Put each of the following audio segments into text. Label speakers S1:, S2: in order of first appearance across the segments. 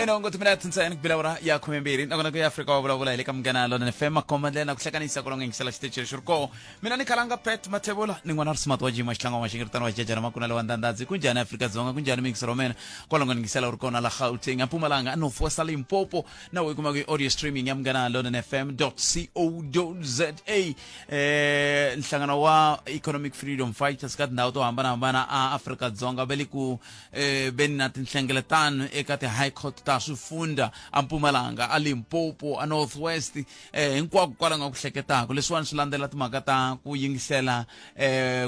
S1: Enongo timinete ntsena ku bila ura ya 12, nakona ku ya Afrika wa vulavula hi le ka Munghana Lonene FM, makhomba ndlela ku hlekanisa ku longa yingisela xitichi lexi ri koho. Mina ni khalanga Pet Mathebula, ni n'wana ri smart wa jima xitlanga wa xingiritano wa jejana makuna lewa ndandadzi. Kunjhani Afrika Dzonga, kunjhani miyingiselo wa mina kwalonga ningisela u ri kona la Gauteng, a Mpumalanga, a North West, a Limpopo, na u yi kuma ku audio streaming ya Munghana Lonene FM co za. Nhlangano wa Economic Freedom Fighters ka tindhawu to hambanahambana a Afrika Dzonga va le ku veni na tinhlengeletano eka ti-high court ta swifundha a Mpumalanga, a Limpopo, a North West, hinkwako kwala nga ku hleketaka. Leswiwani swi landzela timhaka ta ku yingisela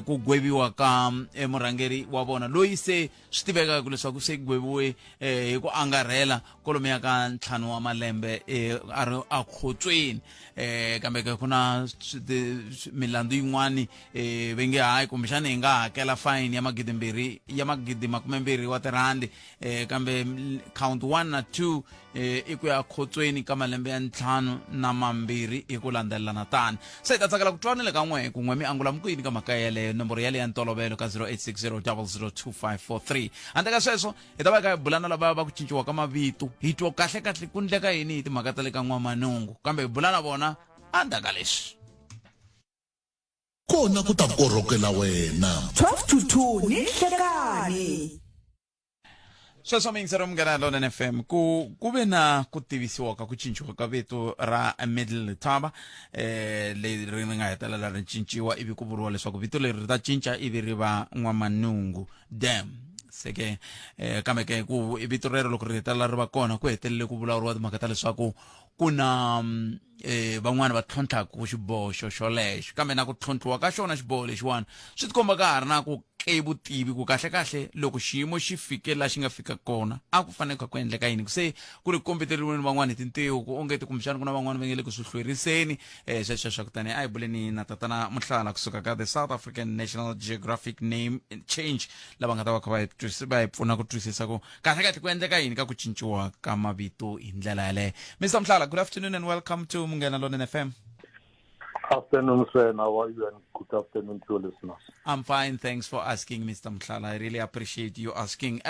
S1: ku gweviwa ka murhangeri wa vona loyi se swi tivekaka leswaku se gweviwe hi ku angarhela kolomiya ka 5 wa malembe a ri akhotsweni. Kambe ke ku na milandzu yin'wani va nge hayi, kumbexana hi nga hakela fine ya magidimbirhi, ya magidi makumembirhi wa tirhandi, kambe count 1 na 2 i ku ya khotsweni ka malembe ya 5 na mambirhi hi ku landzelelana. Tani se hi ta tsakela ku twa ni le ka n'we kun'we mi angula mi ku yini ka mhaka yeleyo. Nomboro yaleyo ya ntolovelo ka 0860 002543. Handle ka sweswo hi ta va hi kha hi bula na lava va ku cinciwa ka mavito, hi twa kahle kahle ku ndleka yini hi timhaka ta le ka N'wamanungu, kambe hi bula na vona endzhaku ka leswi.
S2: Kona ku ta korhokela wena.
S3: 12 to 2 ni nhlekani.
S1: Sweswo miyingisero Munghana Lonene FM, ku ve na ku tivisiwa ka ku cinciwa ka vito ra Middle Letaba, leri ri nga hetelela ri cinciwa ivi ku vuriwa leswaku vito leri ri ta cinca ivi ri va N'wamanungu Dam. Se ke kambe ke ku vito rero loko ri hetelela ri va kona, ku hetelele ku vulavuriwa timhaka ta leswaku ku na van'wani va tlhontlhaka xiboho xo xolexo, kambe na ku tlhontlhiwa ka xona xiboho lexiwani swi tikomba ka ha ri na ku ke vutivi ku kahle kahle loko xiyimo xi fike laha xi nga fika kona a ku fanele kha ku endleka yini. Ku se ku ri kombeteriweni van'wani hi tintiho ku ongeti kumbexana ku na van'wani va nge le ku swi hlweriseni sweswo swa kutani a hi buleni na tatana Muhlala kusuka ka the South African National Geographic Name Change, lava nga ta va kha va hi va hi pfuna ku twisisa ku kahle kahle ku endleka yini ka ku cinciwa ka mavito hi ndlela yaleyo. Mr Mhlala, good afternoon and welcome to Munghana Lonene FM.
S4: Afternoon, sir. And how are you? And good afternoon to your listeners.
S1: I'm fine. Thanks for asking, Mr. Mhlala. I really appreciate you asking.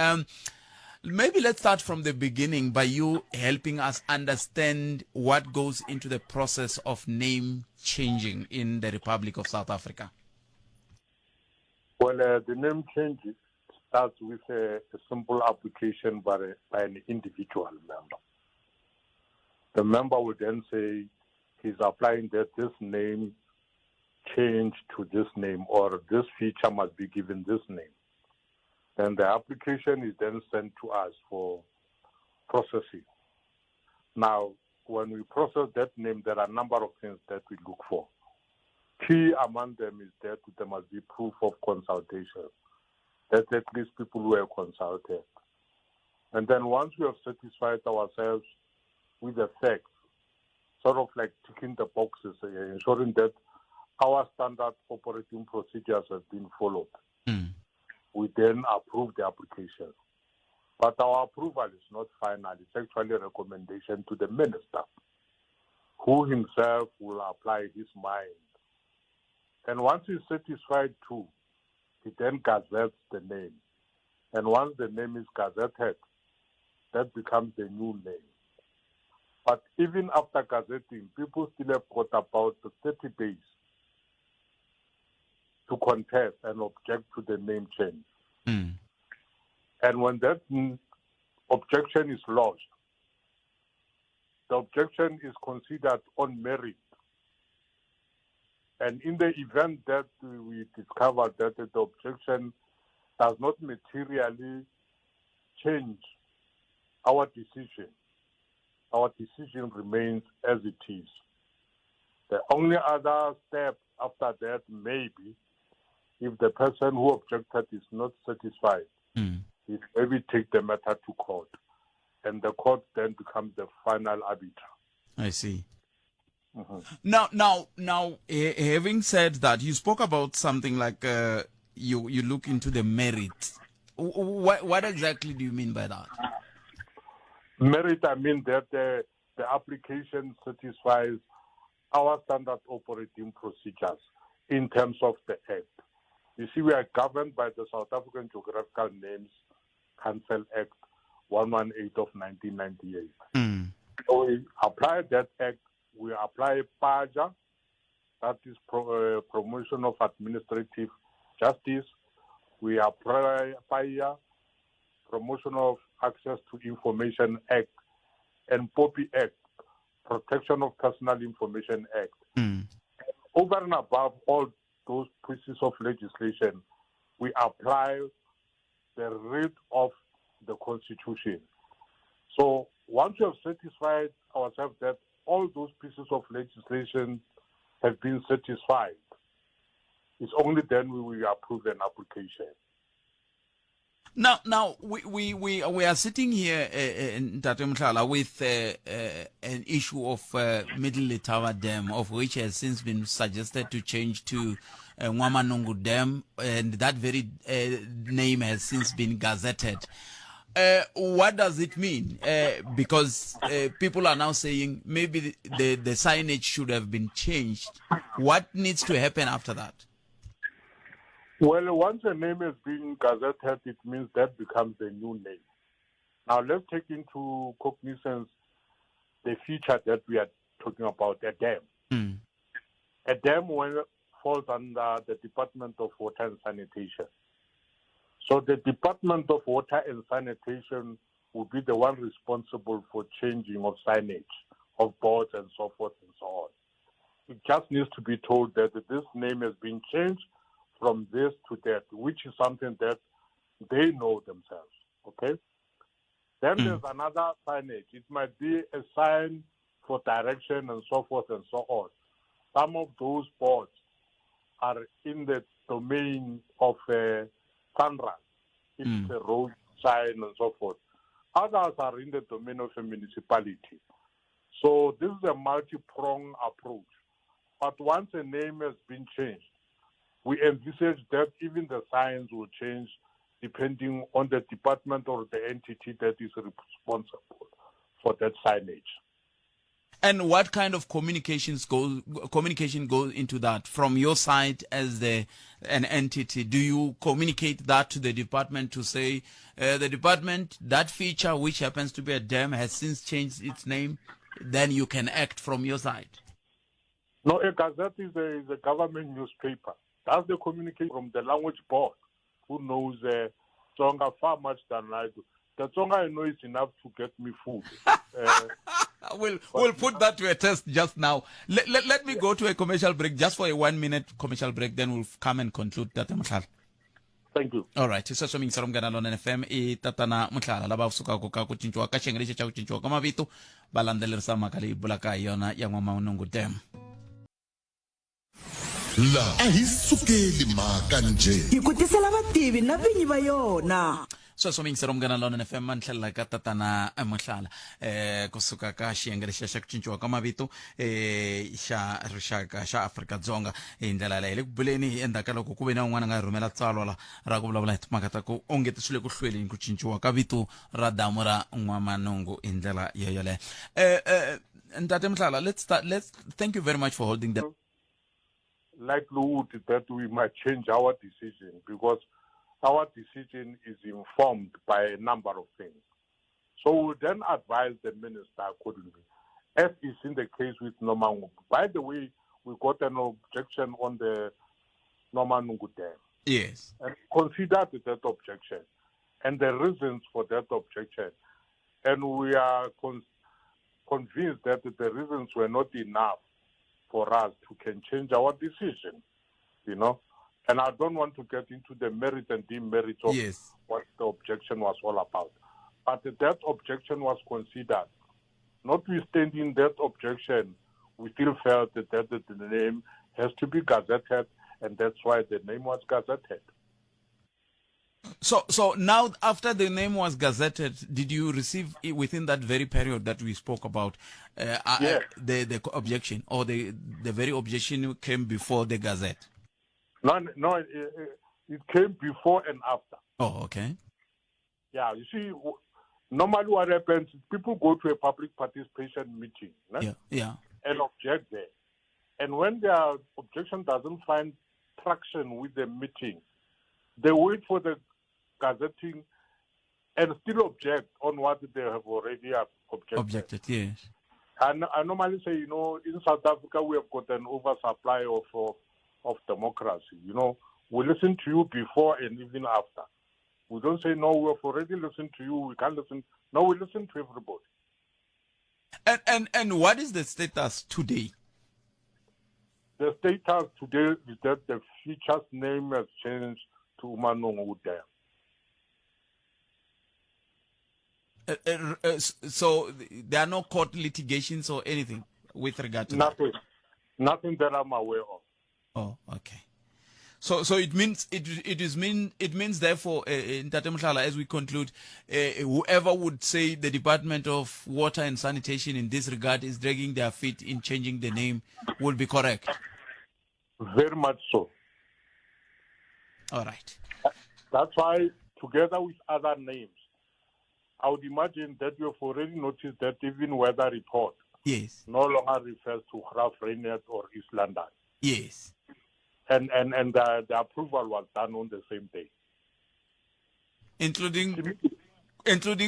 S1: Maybe let's start from the beginning by you helping us understand what goes into the process of name changing in the Republic of South Africa.
S4: Well, the name change starts with a simple application by an individual member. The member will then say he's applying that this name change to this name, or this feature must be given this name. Then the application is then sent to us for processing. Now, when we process that name, there are a number of things that we look for. Key among them is that there must be proof of consultation, that at least people were consulted. And then once we have satisfied ourselves with the facts, sort of like ticking the boxes, ensuring that our standard operating procedures have been followed, we then approve the application. But our approval is not final. It's actually a recommendation to the minister, who himself will apply his mind. And once he's satisfied too, he then gazettes the name. And once the name is gazetted, that becomes the new name. But even after gazetting, people still have got about 30 days to contest and object to the name change. And when that objection is lodged, the objection is considered on merit. And in the event that we discover that the objection does not materially change our decision, our decision remains as it is. The only other step after that may be, if the person who objected is not satisfied, he maybe take the matter to court, and the court then becomes the final arbiter.
S1: I see. Now, having said that, you spoke about something like you look into the merit. What exactly do you mean by that?
S4: Merit, I mean that the application satisfies our standard operating procedures in terms of the Act. You see, we are governed by the South African Geographical Names Council Act 118 of 1998. So we apply that act, we apply PAJA, that is Promotion of Administrative Justice. We apply PAIA, Promotion of Access to Information Act, and POPI Act, Protection of Personal Information Act. Over and above all those pieces of legislation, we apply the writ of the Constitution. So once we have satisfied ourselves that all those pieces of legislation have been satisfied, it's only then we will approve an application.
S1: Now we are sitting here in Ntate Mohlala with an issue of Middle Letaba Dam, of which has since been suggested to change to Ngwamanungu Dam, and that very name has since been gazetted. What does it mean? Because people are now saying maybe the signage should have been changed. What needs to happen after that?
S4: Well, once a name has been gazetted, it means that becomes a new name. Now, let's take into cognizance the feature that we are talking about, a dam. A dam falls under the Department of Water and Sanitation. So the Department of Water and Sanitation will be the one responsible for changing of signage, of boards and so forth and so on. It just needs to be told that this name has been changed from this to that, which is something that they know themselves, okay? Then there's another signage. It might be a sign for direction and so forth and so on. Some of those boards are in the domain of SANRAL, if it's a road sign and so forth. Others are in the domain of a municipality. So this is a multi-pronged approach. But once a name has been changed, we envisage that even the signs will change depending on the department or the entity that is responsible for that signage.
S1: And what kind of communication goes into that from your side as an entity? Do you communicate that to the department to say, the department, that feature which happens to be a dam has since changed its name, then you can act from your side?
S4: No, a gazette is a government newspaper. That's the communication from the language board, who knows Tsonga far much than I do. The Tsonga I know is enough to get me food.
S1: We'll put that to a test just now. Let me go to a commercial break, just for a 1-minute commercial break, then we'll come and conclude that. Mohlala.
S4: Thank you.
S1: All right. Sweswo mi yingisela Munghana Lonene FM i tatana Mohlala lava sukaka ka ku cinciwa ka xiyenge lexi xa ku cinciwa ka mavito va landzelerisa mhaka leyi bulaka hi yona ya N'wamanungu Dam.
S2: La a hi sukeli mhaka njhe.
S3: Hi ku tisela vativi na vinyi va yona.
S1: Sweswo mi yingisela Munghana Lonene FM ni tlhelela ka tatana Mohlala kusuka ka xiyenge lexiya xa ku cinciwa ka mavito xa rixaka xa Afrika-Dzonga hi ndlela leyi le ku buleni endzhaku ka loko ku ve na un'wana a nga rhumela tsalwa la ra ku vulavula hi timhaka ta ku onge ti swi le ku hlweleni ku cinciwa ka vito ra damu ra N'wamanungu hi ndlela yo yoleyo. Ntate Mohlala, let's start, let's thank you very much for holding the
S4: likelihood that we might change our decision, because our decision is informed by a number of things. So we then advise the minister accordingly, as is in the case with Nomanungu. By the way, we got an objection on the Nomanungu Dam. And considered that objection and the reasons for that objection. And we are convinced that the reasons were not enough for us to can change our decision, you know. And I don't want to get into the merit and demerit of what the objection was all about. But that objection was considered. Notwithstanding that objection, we still felt that the name has to be gazetted, and that's why the name was gazetted.
S1: So now after the name was gazetted, did you receive it within that very period that we spoke about,
S4: Yes.
S1: the objection, or the very objection came before the gazette?
S4: No, no, it came before and after.
S1: Oh, okay.
S4: Yeah, you see, normally what happens is people go to a public participation meeting, né? And object there. And when their objection doesn't find traction with the meeting, they wait for the gazetting And still object on what they have already objected.
S1: Objected, yes.
S4: And I normally say, you know, in South Africa, we have got an oversupply of democracy. You know, we listen to you before and even after. We don't say, no, we have already listened to you, we can't listen. No, we listen to everybody.
S1: And what is the status today?
S4: The status today is that the feature's name has changed to Umanungu Dam.
S1: So there are no court litigations or anything with regard to
S4: nothing, that? Nothing that I'm aware of.
S1: Oh, okay. So it means it it is mean it means therefore, Ntate Mohlala, as we conclude, whoever would say the Department of Water and Sanitation in this regard is dragging their feet in changing the name will be correct.
S4: Very much so.
S1: All right.
S4: That's why, together with other names, I would imagine that you have already noticed that even weather report no longer refers to Graaff-Reinet or East London. And the approval was done on the same day.
S1: Including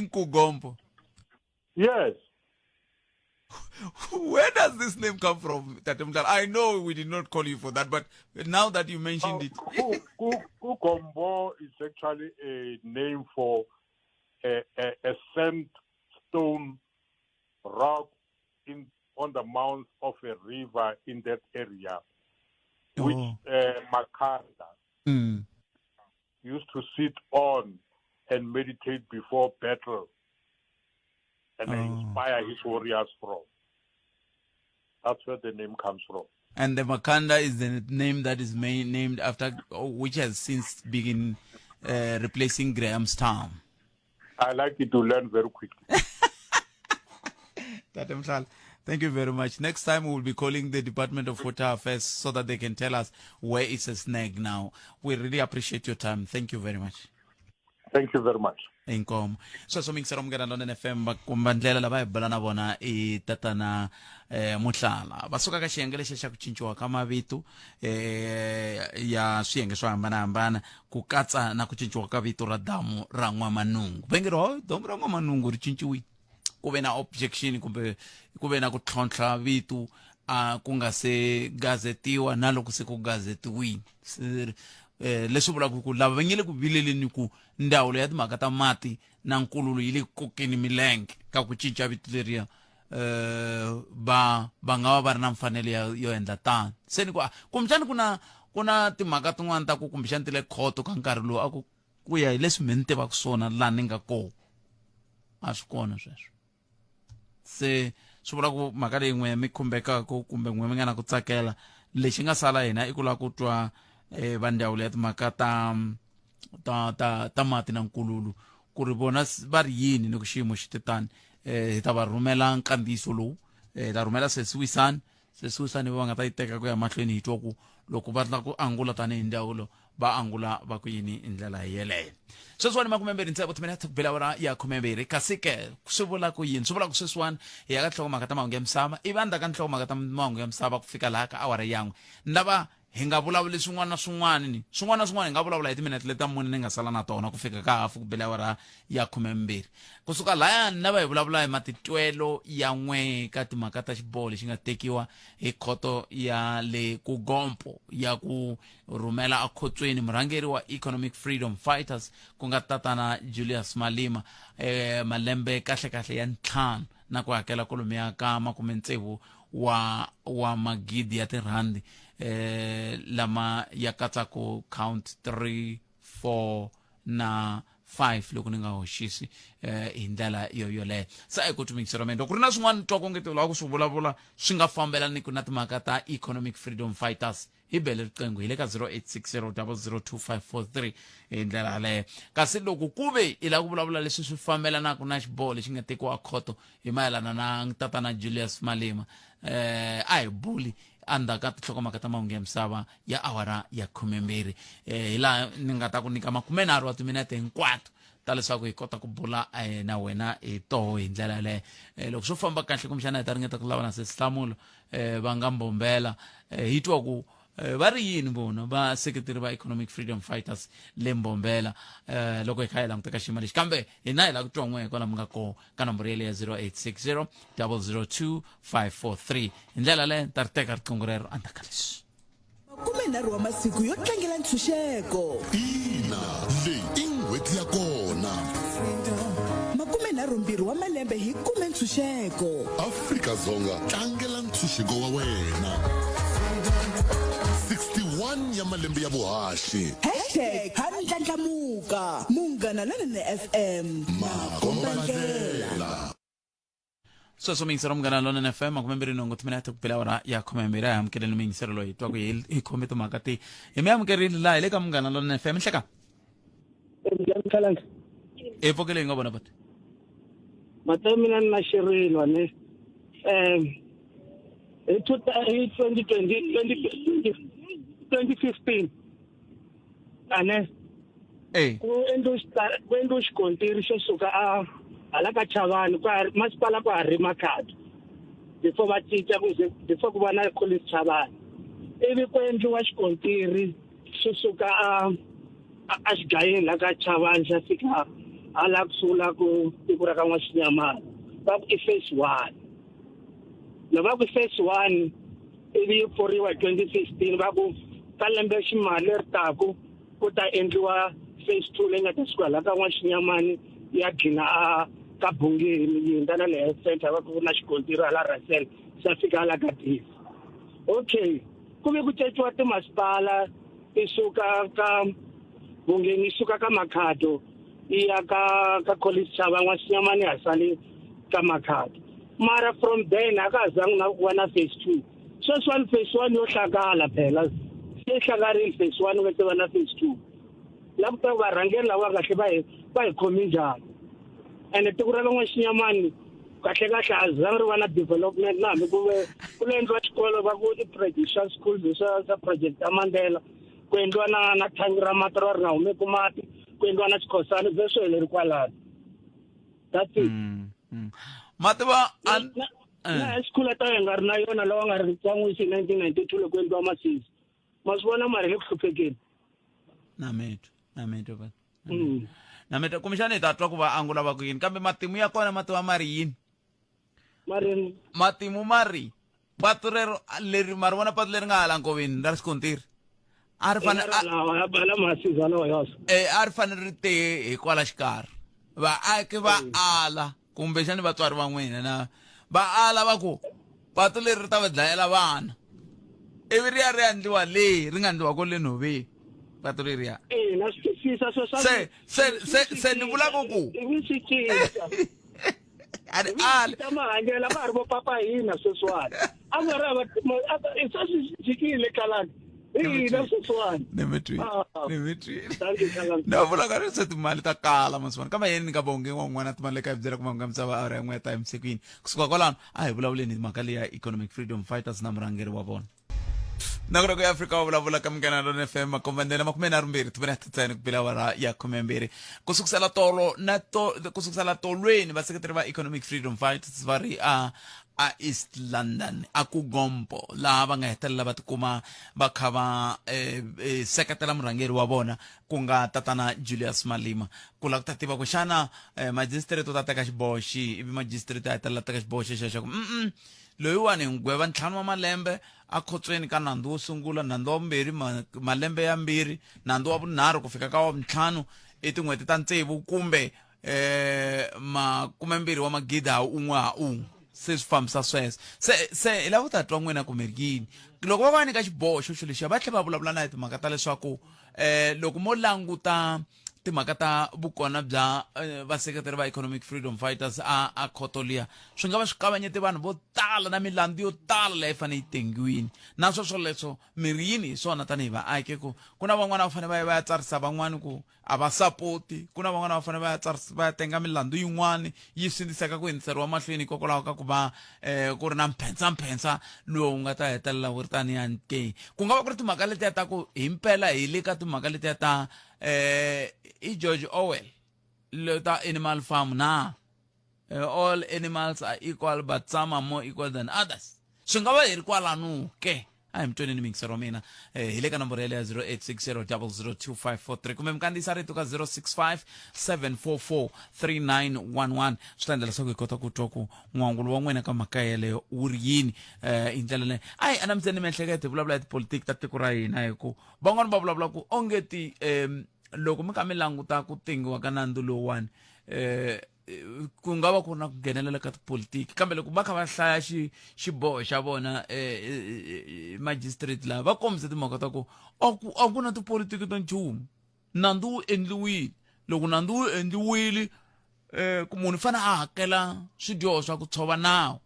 S1: Kugompo.
S4: Yes.
S1: Where does this name come from, Tate Mohlala? I know we did not call you for that, but now that you mentioned it.
S4: Kugombo is actually a name for a sandstone rock in on the mouth of a river in that area, which Makanda used to sit on and meditate before battle and inspire his warriors from. That's where the name comes from.
S1: And the Makanda is the name that is named after, which has since been replacing Grahamstown.
S4: I like it to learn very quickly.
S1: Tate Mohlala, thank you very much. Next time we will be calling the Department of Water Affairs so that they can tell us where it's a snag now. We really appreciate your time. Thank you very much.
S4: Thank you very much.
S1: Inkomo. Sweswo mingisero Munghana Lonene FM, va komba ndlela lava hi bula na vona i tatana Mohlala, va suka ka xiyenge lexi xa ku cinciwa ka mavito ya swiyenge swo hambanahambana, ku katsa na ku cinciwa ka vito ra damu ra N'wamanungu. Va nge ri ho damu ra N'wamanungu ri cinciwile, ku ve na objection kumbe ku ve na ku tlhontlha vito a ku nga se gazetiwa, na loko se ku gazetiwile, leswi vulaka ku lava va nge le ku vileleni ku ndzawulo ya timhaka ta mati na nkululo yi le ku kokeni milenge ka ku cinca vito leriya, va nga va va ri na mfanelo ya yo endla tano. Se ni ku kumbexani ku na timhaka tin'wana ta ku kumbexani ti le khoto ka nkarhi lowu, a ku ku ya hi leswi me ni tivaka swona laha ni nga kona, a swi kona sweswo. Se swi vula ku mhaka leyi n'we mi khumbekaka kumbe n'we mi nga na ku tsakela, lexi nga sala hina i ku lava ku twa va ndzawulo ya timhaka ta mati na nkululu ku ri vona va ri yini ni ku xiyimo xi te tani. Hi ta va rhumela nkandziyiso lowu, hi ta rhumela sesiwisani, sesiwisani va nga ta yi teka ku ya mahlweni, hi twa ku loko va lava ku angula tanihi ndzawulo va angula va ku yini hi ndlela yeleyo. Sweswiwani 26 timinete ku bela awara ya 12. Kasi ke swi vula ku yini? Swi vula ku sweswiwani hi ya ka nhlokomhaka ta mahungu ya misava, ivi endzhaku ka nhlokomhaka ta mahungu ya misava ku fika laha ka awara yan'we lava hi nga vulavuli swin'wana na swin'wana, ni swin'wana na swin'wana hi nga vulavula hi timinete leti ta mune ni nga sala na tona ku fika ka hafu ku bela awara ya 12. Kusuka lahayani na va hi vulavula hi matitwelo ya n'we ka timhaka ta xiboho lexi nga tekiwa hi khoto ya le Kugompo ya ku rhumela ekhotsweni murhangeri wa Economic Freedom Fighters, ku nga tatana Julius Malema, malembe kahlekahle ya 5, na ku hakela kwalomuya ka 60 wa magidi ya tirhandi, lama ya katsaku count 3, 4 na 5 loko ni nga hoxisi, hi ndlela yo yoleyo. Se a hi ku tumingiselo mendo ku ri na swin'wana twa ku nge lava ku swi vulavula swi nga fambelaniku na timhaka ta Economic Freedom Fighters, hi bele riqingho hi le ka 0860 002543 hi ndlela yaleyo. Kasi loko ku ve i lava ku vulavula leswi swi fambelanaka na xiboho lexi nga tekiwa khoto hi mayelana na tatana Julius Malema, a hi buli endzhaku ka tinhlokomhaka ta mahungu ya misava ya awara ya 12, hi laha ni nga ta ku nyika 30 wa timinete hinkwato ta leswaku hi kota ku bula na wena hi toho hi ndlela yaleyo. Loko swo famba kahle, kumbexana hi ta ringeta ku lava na sesihlamulo, va nga mbombela, hi twa ku Va ri yini vona vaseketeri va Economic Freedom Fighters le Mbombela loko hi kha hi languta ka xiyimo lexi? Kambe hina hi lava ku twa n'we kwala mi nga koho ka nomboro yeleyo ya 0860 002 543. Hi ndlela leyo ni ta ri teka riqingho rero endzhaku ka leswi.
S3: Makumenharhu wa masiku yo tlangela ntshunxeko.
S2: Ina, leyi i n'hweti ya kona.
S3: Makumenharhumbirhi wa malembe hi kume ntshunxeko.
S2: Afrika-Dzonga, tlangela ntshunxeko wa wena. 61 ya malembe ya vuhaxi.
S3: Hashtag ha ndlandlamuka. Munghana Lonene FM.
S2: Makombandlela.
S1: Sweswo miyingisero Munghana Lonene FM, 28 timinete ku bela awara ya 12. A hi amukeleni miyingisero loyi hi twaku hi hi khome timhaka ti hi mi amukerile laha hi le ka Munghana Lonene FM. Nhleka.
S5: Njhani Khalanga?
S1: Hi pfukile, hi nga vona bati.
S5: Mata mina ni na xirilo ne. Hi two hi 2020 20 2015 ane ku endliwe ku endliwe xikontiri xo suka a hala ka Chavani kwa masipala kwa ha ri Makhado before va cinca ku ze before ku va na Collins Chavani, ivi ku endliwa xikontiri xo suka a a xigayeni la ka Chavani xa fika hala ku sungula ku tiko ra ka N'waxinyamana, va ku i phase one. Na va ku phase one ivi yi pfuriwa hi 2016, va ku ka lembe ximali leri taku ku ta endliwa phase two leyi nga ta suka laha ka N'waxinyamani ya gcina a ka Bungeni, yi hundza na le health center, va ku na xikontiri hala Russell xa fika hala ka Diva. Okay, ku ve ku cinciwa timasipala, ti suka ka Bungeni, yi suka ka Makhado yi ya ka Collins Chava, N'waxinyamani ha sali ka Makhado. Mara from then a ka ha zangi na ku va na phase two. Sweswiwani phase one yo hlakala phela, se yi hlakarile phase one, ku se va na phase two. La ku ta varhangeri lava kahle va hi khomi njhani? Ene tiko ra ka N'waxinyamani kahle kahle a zangi ri va na development, na hambi ku ve ku lo endliwa xikolo va ku i traditional schools swa project ya Mandela, ku endliwa na thangi ra mati ra ri nga humeku mati, ku endliwa na xikhosana, ze swi heleri kwalano. That's it.
S1: Mativa
S5: Na school ta hi nga ri na yona lawa nga ri tsan'wisi hi 1992 loko endliwa masisi. Ma swi vona, mara hi le ku hluphekeni.
S1: Na mitwa, na mitwa va. Na mitwa, kumbexana hi ta twa ku va angula va ku yini, kambe matimu ya kona mativa ma ri yini?
S5: Mari
S1: Matimu ma ri patu rero leri, ma ri vona patu leri nga hala nkoveni ra xikontiri, a ri fanele
S5: hala masisi alawa yoso.
S1: A ri fanele ri te hi kwala xikarhi, vaaki va ala, kumbexani vatswari va n'wina na va ala, va ku patu leri ri ta va dlayela vana, ivi ri ya ri ya endliwa leyi ri nga endliwa ko le nhoveni patu leriya.
S5: Eh, na swi twisisa sweswo.
S1: Se ni vula ku
S5: Ivi swi cinca.
S1: A ni ali.
S5: Ta mahanyelo va ha ri vo papa hina sweswiwani. A nga ri hava sweswi swi jikile Khalanga. Hi hina sweswiwani.
S1: Ni mi twile.
S5: Ah.
S1: Ni mi twile.
S5: Thank you, Khalanga.
S1: Na vula ka ri se timali ta kala masiwana, kambe yini ni nga bongi wan'wana timali le ka hi byela ku mahungu ya misava awara ya n'we ya ta emisikwini. Kusuka kwalano a hi vulavuleni hi mhaka leya Economic Freedom Fighters na murhangeri wa vona. Nakuloko ya Afrika wa vulavula ka Munghana Lona FM, makombandlela 32 timinete ntsena ku bela awara ya 12. Ku sukusela tolo na to ku sukusela tolweni vaseketeri va Economic Freedom Fighters va ri a East London a ku Gompo, laha va nga hetelela va tikuma va kha va seketela murhangeri wa vona ku nga tatana Julius Malema, ku lava ku ta tiva ku xana magistrate u ta teka xiboho xihi. Ivi magistrate a hetelela teka xiboho xexo xa ku loyiwani hi n'wi gweva 5 wa malembe a khotsweni ka nandzu wo sungula, nandzu wa vumbirhi malembe ya 2, nandzu wa vunharhu ku fika ka wa vuntlhanu i tin'hweti ta tsevu kumbe 20 wa magidi ha un'we ha un'we. Se swi fambisa sweswo. Se hi lava ku ta twa n'wina kumbe yini loko va va nyika xiboho xo xo lexiya, va tlhela va vulavula na hi timhaka ta leswaku loko mo languta timhaka ta vukona bya vaseketeri va Economic Freedom Fighters a khoto liya, swi nga va swi kavanyete vanhu vo tala na milandzu yo tala leyi fanele yi tengiwini na swo swoleswo. Mi ri yini hi swona tanihi vaaki? Ku na van'wana va fanele va ya va ya tsarisa van'wani ku a va sapoti, ku na van'wana va fanele va ya tsarisa va ya tenga milandzu yin'wani yi sindziseka ku hundziseriwa mahlweni hikokwalaho ka ku va ku ri na mphensamphensa lowu nga ta hetelela wu ri taniya ke. Ku nga va ku ri timhaka letiya ta ku himpela hi le ka timhaka letiya ta i George Orwell ta Animal Farm na all animals are equal but some are more equal than others. Swi nga va hi ri kwalano ke? A hi mi tweneni miyingiseri wa mina eh, hi le ka nomboro yaleyo ya 0860 002543 kumbe mi kandziyisa rito ka 065 744 3911 swi ta endla leswaku hi kota ku twa ku n'wangulo wa n'wina ka mhaka yeleyo wu ri yini um hi ndlela leyo a hi anamiseni miehleketo hi vulavula hi tipolitiki ta tiko ra hina hi ku van'wani va vulavula ku onge ti um loko mi kha mi languta ku tengiwa ka nandzu lowuwani um ku nga va ku ri na ku nghenelela ka tipolitiki kambe loko va kha va hlaya xi xiboho xa vona um magistrate lava va kombise timhaka ta ku a ku a ku na tipolitiki ta nchumu nandzu wu endliwile loko nandzu wu endliwile um ku munhu u fanele a hakela swidyoho swa ku tshova nawu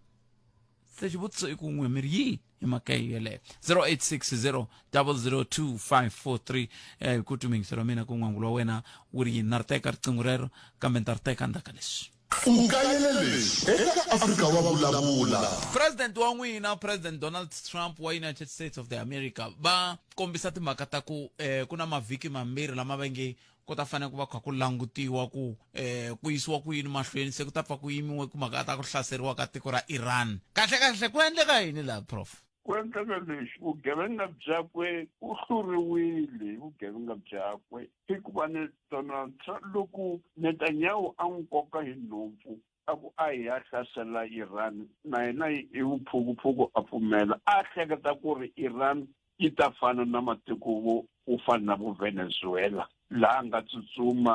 S1: se xivutiso i ku n'we mi ri yini hi mhaka yeleyo 0860 002543 eh, ku tumingiselo wa mina ku n'wangulo wa wena wu ri yini na ri teka riqingho rero kambe ni ta ri teka ndzhaku ka leswi
S2: U kayele leswi eka Afrika wa Vulavula.
S1: President wa n'wina President Donald Trump wa United States of the America va kombisa timhaka ta ku eh, ku na mavhiki mambirhi lama va nge ku ta fanele ku va kha ku langutiwa ku eh ku yisiwa ku yini mahlweni se ku ta pfa ku yimiwe ku mhaka ta ku hlaseriwa ka tiko ra Iran kahle kahle ku endleka yini laha prof
S6: Ku endleka leswi vugevenga byakwe u hluriwile hi vugevenga byakwe hikuva ni Donald Trump loko Netanyahu a n'wi koka hi nhompfu a ku a hi ya hlasela Iran na yena hi vuphukuphuku a pfumela a hleketa ku ri Iran yi ta fana na matiko vo wo fana na vo Venezuela laha a nga tsutsuma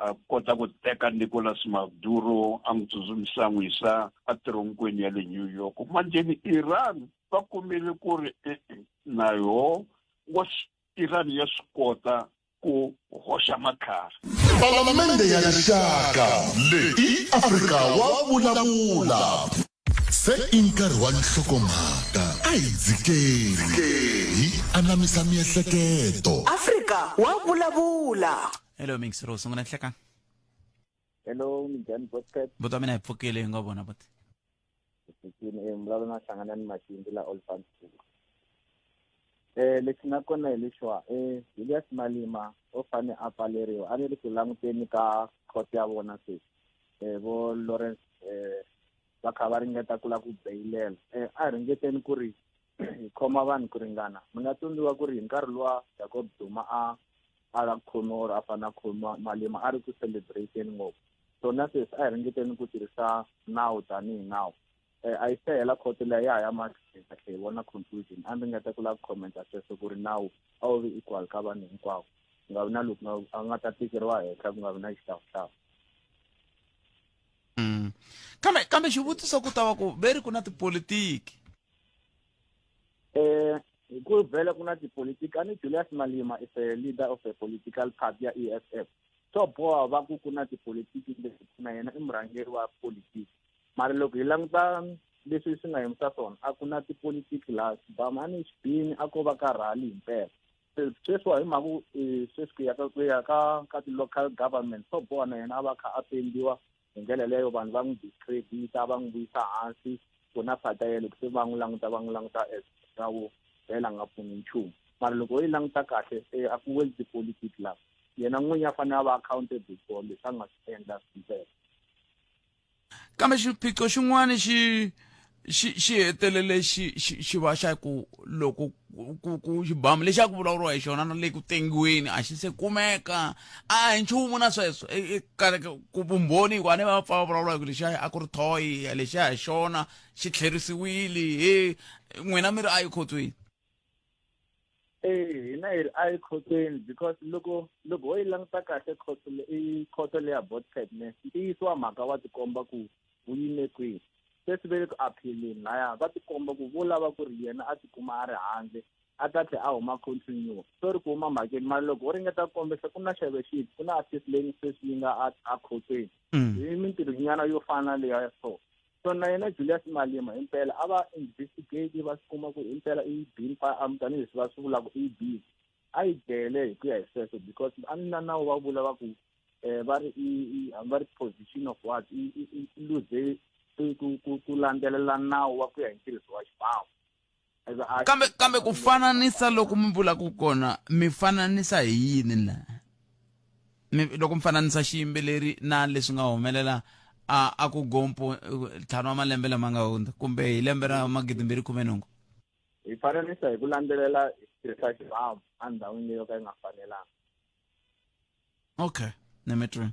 S6: a kota ku teka Nicolas Maduro a n'wi tsutsumisa a n'wi yisa etironkweni ya le New York manjheni Iran va kumile ku ri e-e na yoho wa Iran ya swi kota ku hoxa matlhari.
S2: Palamende ya Rixaka leyi i Afrika wa Vulavula. Se i nkarhi wa nhlokomhaka, a hi dzikeni hi anamisa miehleketo.
S3: Afrika wa Vulavula.
S1: Hello mixer wo sungula nhlekani.
S7: Hello, minjhani Boscat?
S1: Buti wa mina hi pfukile hi nga vona buti.
S7: Pfukile eh mbulavulo na hlangana ni Maxindi la Olifants Lexi nga kona hi lexiwa Julius Malema o fane a pfaleriwa a ni ri ku languteni ka court ya vona sweswi vo Lawrence va kha va ringeta ku lava ku beyilela a hi ringeteni ku ri hi khoma vanhu ku ringana mi nga tsundzuka ku ri hi nkarhi luwa Jacob Zuma a a la ku khomiwa or a fanele a khomiwa Malema a ri ku celebrate-ni ngopfu so na sweswi a hi ringeteni ku tirhisa nawu tanihi nawu a yi se hela khoto leyi ya ha ya mahlweni kahle hi vona conclusion a ndzi nga ta ku lava ku commenta sweswo ku ri nawu a wu vi equal ka vanhu hinkwavo ku nga vi na loku a nga ta tikeriwa henhla ku nga vi na xihlawuhlawu.
S1: Kambe kambe xivutiso ku ta va ku ve ri ku na tipolitiki.
S7: Hi ku vhele ku na tipolitiki a ni Julius Malema is a leader of a political party ya EFF swo boha va ku ku na tipolitiki leti na yena i murhangeri wa politiki mara loko hi languta leswi swi nga yimisa swona a ku na tipolitiki laha xibamu a ni xibini a ko va ka rally himpela se sweswiwa hi mhaka ku sweswi ku ya ka ku ya ka ka ti-local government swo boha na yena a va kha a pendiwa hi ndlela leyo vanhu va n'wi discredita va n'wi vuyisa hansi ku na fata ya loko se va n'wi languta va n'wi languta as ra wo vhela nga pfuni nchumu mara loko u yi languta kahle a ku weli tipolitiki laha yena n'winyi a fanele a va accountable for leswi a nga swi endla himpela.
S1: Kambe xiphiqo xin'wana xi xi xi hetelele xi xi xi va xa ku loko ku ku xibamu lexi a ku vulavuriwa hi xona na le ku tengiweni a xi se kumeka a hi nchumu na sweswo ku vumbhoni hikuva ne va pfa va vulavula hi ku lexiya a ku ri thoyi lexiya hi xona xi tlherisiwile he n'wina mi ri a yi khotsweni.
S7: Eh hina hi ri a yi khotsweni because loko loko ho yi languta kahle khoto i khoto leya Botcat ne ntiyiso wa mhaka wa tikomba ku wu yime kwihi sweswi ve le ku appealeni laya va tikomba ku vo lava ku ri yena a tikuma a ri handle a ta tlhela a huma continue sorry ku huma mhakeni mara loko ho ringeta ku kombisa ku na xevexit ku na artist leyi sweswi yi nga a a khotsweni hi mintirho nyana yo fana na leya so So na yena Julius Malema himpela a va investigate va swi kuma ku himpela i bini firearm tanihileswi va swi vulaka i bini a yi jele hi ku ya hi sweswo because a ni na nawu va vula va ku va ri i va ri position of what i luze ku landzelela nawu wa ku ya hi ntirhiso wa xibamu.
S1: Kambe kambe ku fananisa loko mi vulaka kona mi fananisa hi yini la mi loko mi fananisa xiyimbeleri na leswi nga humelela a a ku gompo ntlhanu wa malembe lama nga hundza kumbe hi lembe ra 2018?
S7: Hi fananisa hi ku landzelela hi tirhisa xibamu endhawini leyi yo ka yi nga fanelanga.
S1: Okay, ni mi twini,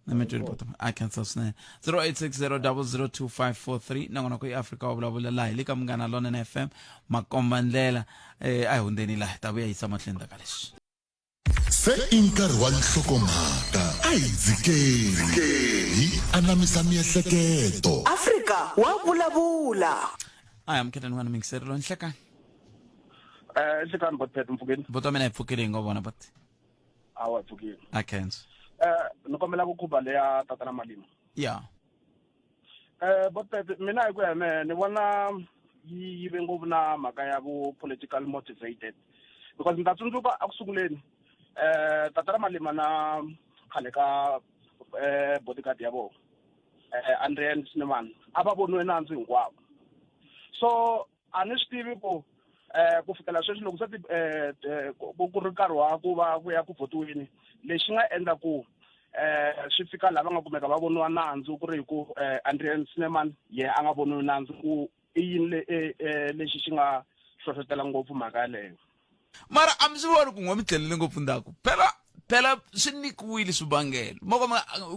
S1: ni mi twini bota, a khensa swinene. 0860002543 nongonoko i Afrika wa Vulavula, laha hi le ka Munghana Lonene FM, makomba ndlela. A hi hundzeni laha, hi ta vuya yisa mahlweni ka leswi.
S2: Se i nkarhi wa nhlokomhaka, a hi dzikeni hi anamisa miehleketo.
S3: Afrika wa Vulavula.
S1: A hi amukeleni n'wana mingiseri loyi. Nhlekani.
S8: Nhlekani botpet, mpfukeni?
S1: Buti wa mina, hi pfukile, hi ngo vona buti.
S8: Awa, hi pfukile.
S1: A khensa.
S8: Ni kombela ku khuba leya tatana Malima.
S1: Ya.
S8: Botpet, mina hi ku ya mehe ni vona yi yi ve ngopfu na mhaka ya vu political motivated, because ni ta tsundzuka eku sunguleni tatana Malima na khale ka bodyguard ya vona Adriaan Snyman a va voniwe nandzu hinkwavo. So a ni swi tivi ku ku fikela sweswi loko se ti ku ri nkarhi wa ku va ku ya ku votiweni, lexi nga endla ku swi fika laha va nga kumeka va voniwa nandzu ku ri hi ku Adriaan Snyman yena a nga voniwi nandzu, ku i yini lexi xi nga hlohlotela ngopfu mhaka yaleyo?
S1: Mara a mi swi voni ku n'we mi tlhelele ngopfu ndzhaku? Phela phela swi nyikiwile swivangelo moko,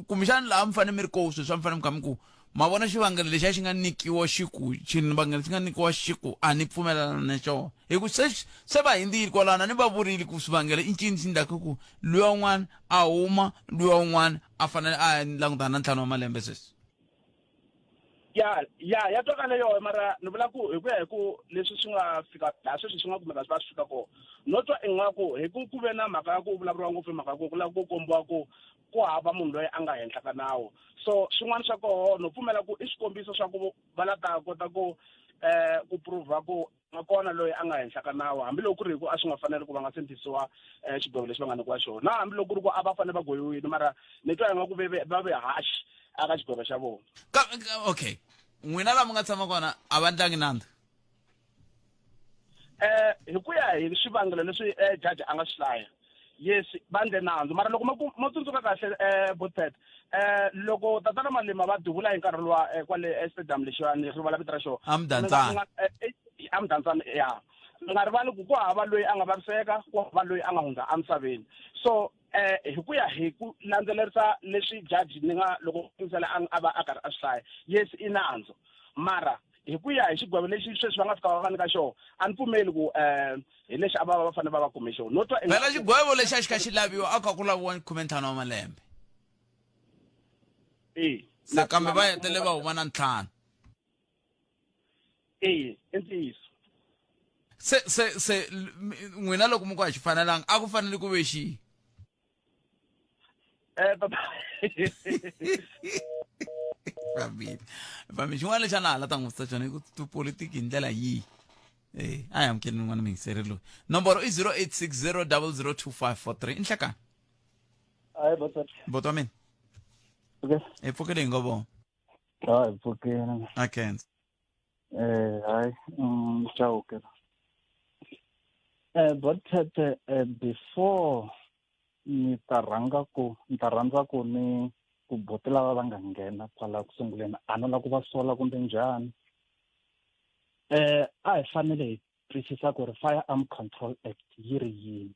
S1: kumbexani laha mi fanele mi ri koho sweswi, a mi fanele mi kha mi ku ma vona xivangelo lexi a xi nga nyikiwa xiku, xivangelo xi nga nyikiwa xiku, a ni pfumelelana na xona, hi ku se se va hindzile kwalano. A ni va vurile ku swivangelo i ncini xi ndlaku ku luya un'wana a huma, luya un'wana a fanele a langutana na 5 wa malembe sweswi.
S8: Ya twakala yoho, mara ni vula ku hi ku ya hi ku leswi swi nga fika laha sweswi swi nga kumeka swi va swi fika kona, no twa ingaku hi ku ku ve na mhaka ya ku vulavuriwa ngopfu hi mhaka ya ku ku lava ku kombiwa ku ku hava munhu loyi a nga henhla ka nawu. So swin'wana swa koho no pfumela ku i swikombiso swa ku va la ta kota ku prova ku nga kona loyi a nga henhla ka nawu, hambiloko ku ri hi ku a swi nga faneli ku va nga sentisiwa xigwevo lexi va nga nyikiwa xona, na hambiloko ku ri ku a va fanele va gweviwile, mara ni twa ingaku va ve harsh aka xigwevo xa vona.
S1: Okay, n'wina laha mi nga tshama kona a va ndlangi nandzu?
S8: Hi ku ya hi swivangelo leswi judge a nga swi hlaya, yes, va ndle nandzu. Mara loko mo tsundzuka kahle, Botpet, loko tatana Malima va duvula hi nkarhi luwa kwale stadium lexiwani, rivala vito ra xona.
S1: Amdantsane.
S8: Amdantsane, ya. Mi nga rivali ku ku hava loyi a nga vaviseka, ku hava loyi a nga hundza emisaveni. So hi ku ya hi ku landzelerisa leswi judge ni nga loko yingisela a va a karhi a swi hlaya, yes, i nandzu, mara hi ku ya hi xigwevo lexi sweswi va nga fika va va nyika xona, a ni pfumeli ku hi lexi a va va fanele va va kume xona. No twa
S1: phela xigwevo lexi a xi kha xi laviwa a kha ku laviwa 15 wa malembe. Se kambe va hetelele va huma na 5.
S8: E, i ntiyiso.
S1: Se n'wina loko mi ku a xi fanelanga, a ku fanele ku ve xihi?
S8: Papa.
S1: Fambile, fambile. Xin'wana lexi a na ha la ta n'wi vutisa xona i ku tipolitiki hi ndlela yihi. A hi amukeli n'wana muyingiseri loyi. Nomboro i 0860002543. I nhlekani.
S9: Hayi, botata.
S1: Buti wa mina.
S9: Okay.
S1: Hi pfukile, hi ngo vona.
S9: Hayi, pfukile.
S1: A khensa.
S9: Hayi, Chauke. Botete, before ni ta rhanga ku ni ta rhandza ku ni ku buti lava va nga nghena kwala ku sunguleni, a no la ku va sola kumbe njhani. A hi fanele hi twisisa ku ri Firearm Control Act yi ri yini.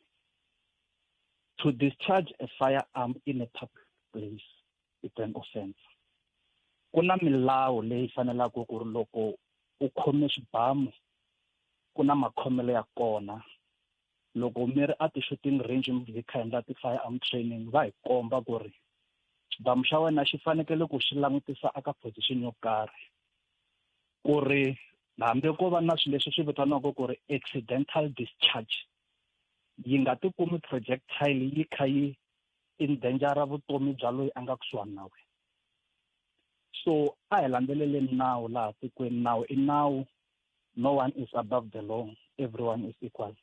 S9: To discharge a firearm in a public place it's an offense. Ku na milawu leyi fanelaka ku ri loko u khome xibamu ku na makhomelo ya kona. Loko mi ri a ti-shooting range hi kha endla ti-firearm training, va hi komba ku ri xibamu xa wena xi fanekele ku xi langutisa aka position yo karhi, ku ri hambi ko va na swilo leswi swi vitaniwaka ku ri accidental discharge, yi nga ti kumi projectile yi kha yi endangera vutomi bya loyi a nga kusuhani na wena. So a hi landzeleleni nawu laha tikweni. Nawu i nawu, no one is above the law, everyone is equal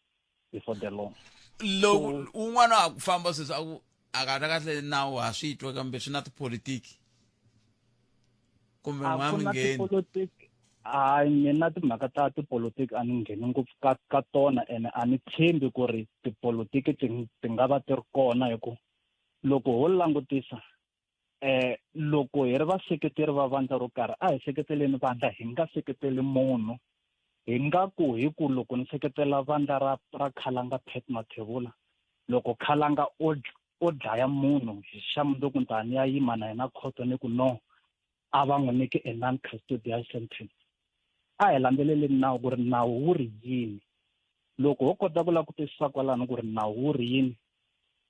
S9: before the law.
S1: Loko un'wana a ku famba sweswi a ku a kahle kahle nawu ha swi twa, kambe swi na tipolitiki kumbe
S9: A
S1: n'wa
S9: ku
S1: mi
S9: na
S1: ngheni?
S9: Tipolitiki, hayi, mina timhaka ta tipolitiki a ni ngheni ngopfu ka tona, ene a ni tshembi ku ri tipolitiki ti nga va ti ri kona, hi ku loko ho langutisa loko hi ri vaseketeri va vandla ro karhi, a hi seketeleni vandla, hi nga seketeli munhu. Hi nga ku hi ku loko ni seketela vandla ra ra Khalanga Pat Mathebula, loko Khalanga o o dlaya munhu hi xa mundzuku ni ta ni ya yima na yena khoto ni ku no a va n'wi nyiki a non custodial sentence. A hi landzeleleni nawu ku ri nawu wu ri yini. Loko ho kota ku lava ku twisisa kwalano ku ri nawu wu ri yini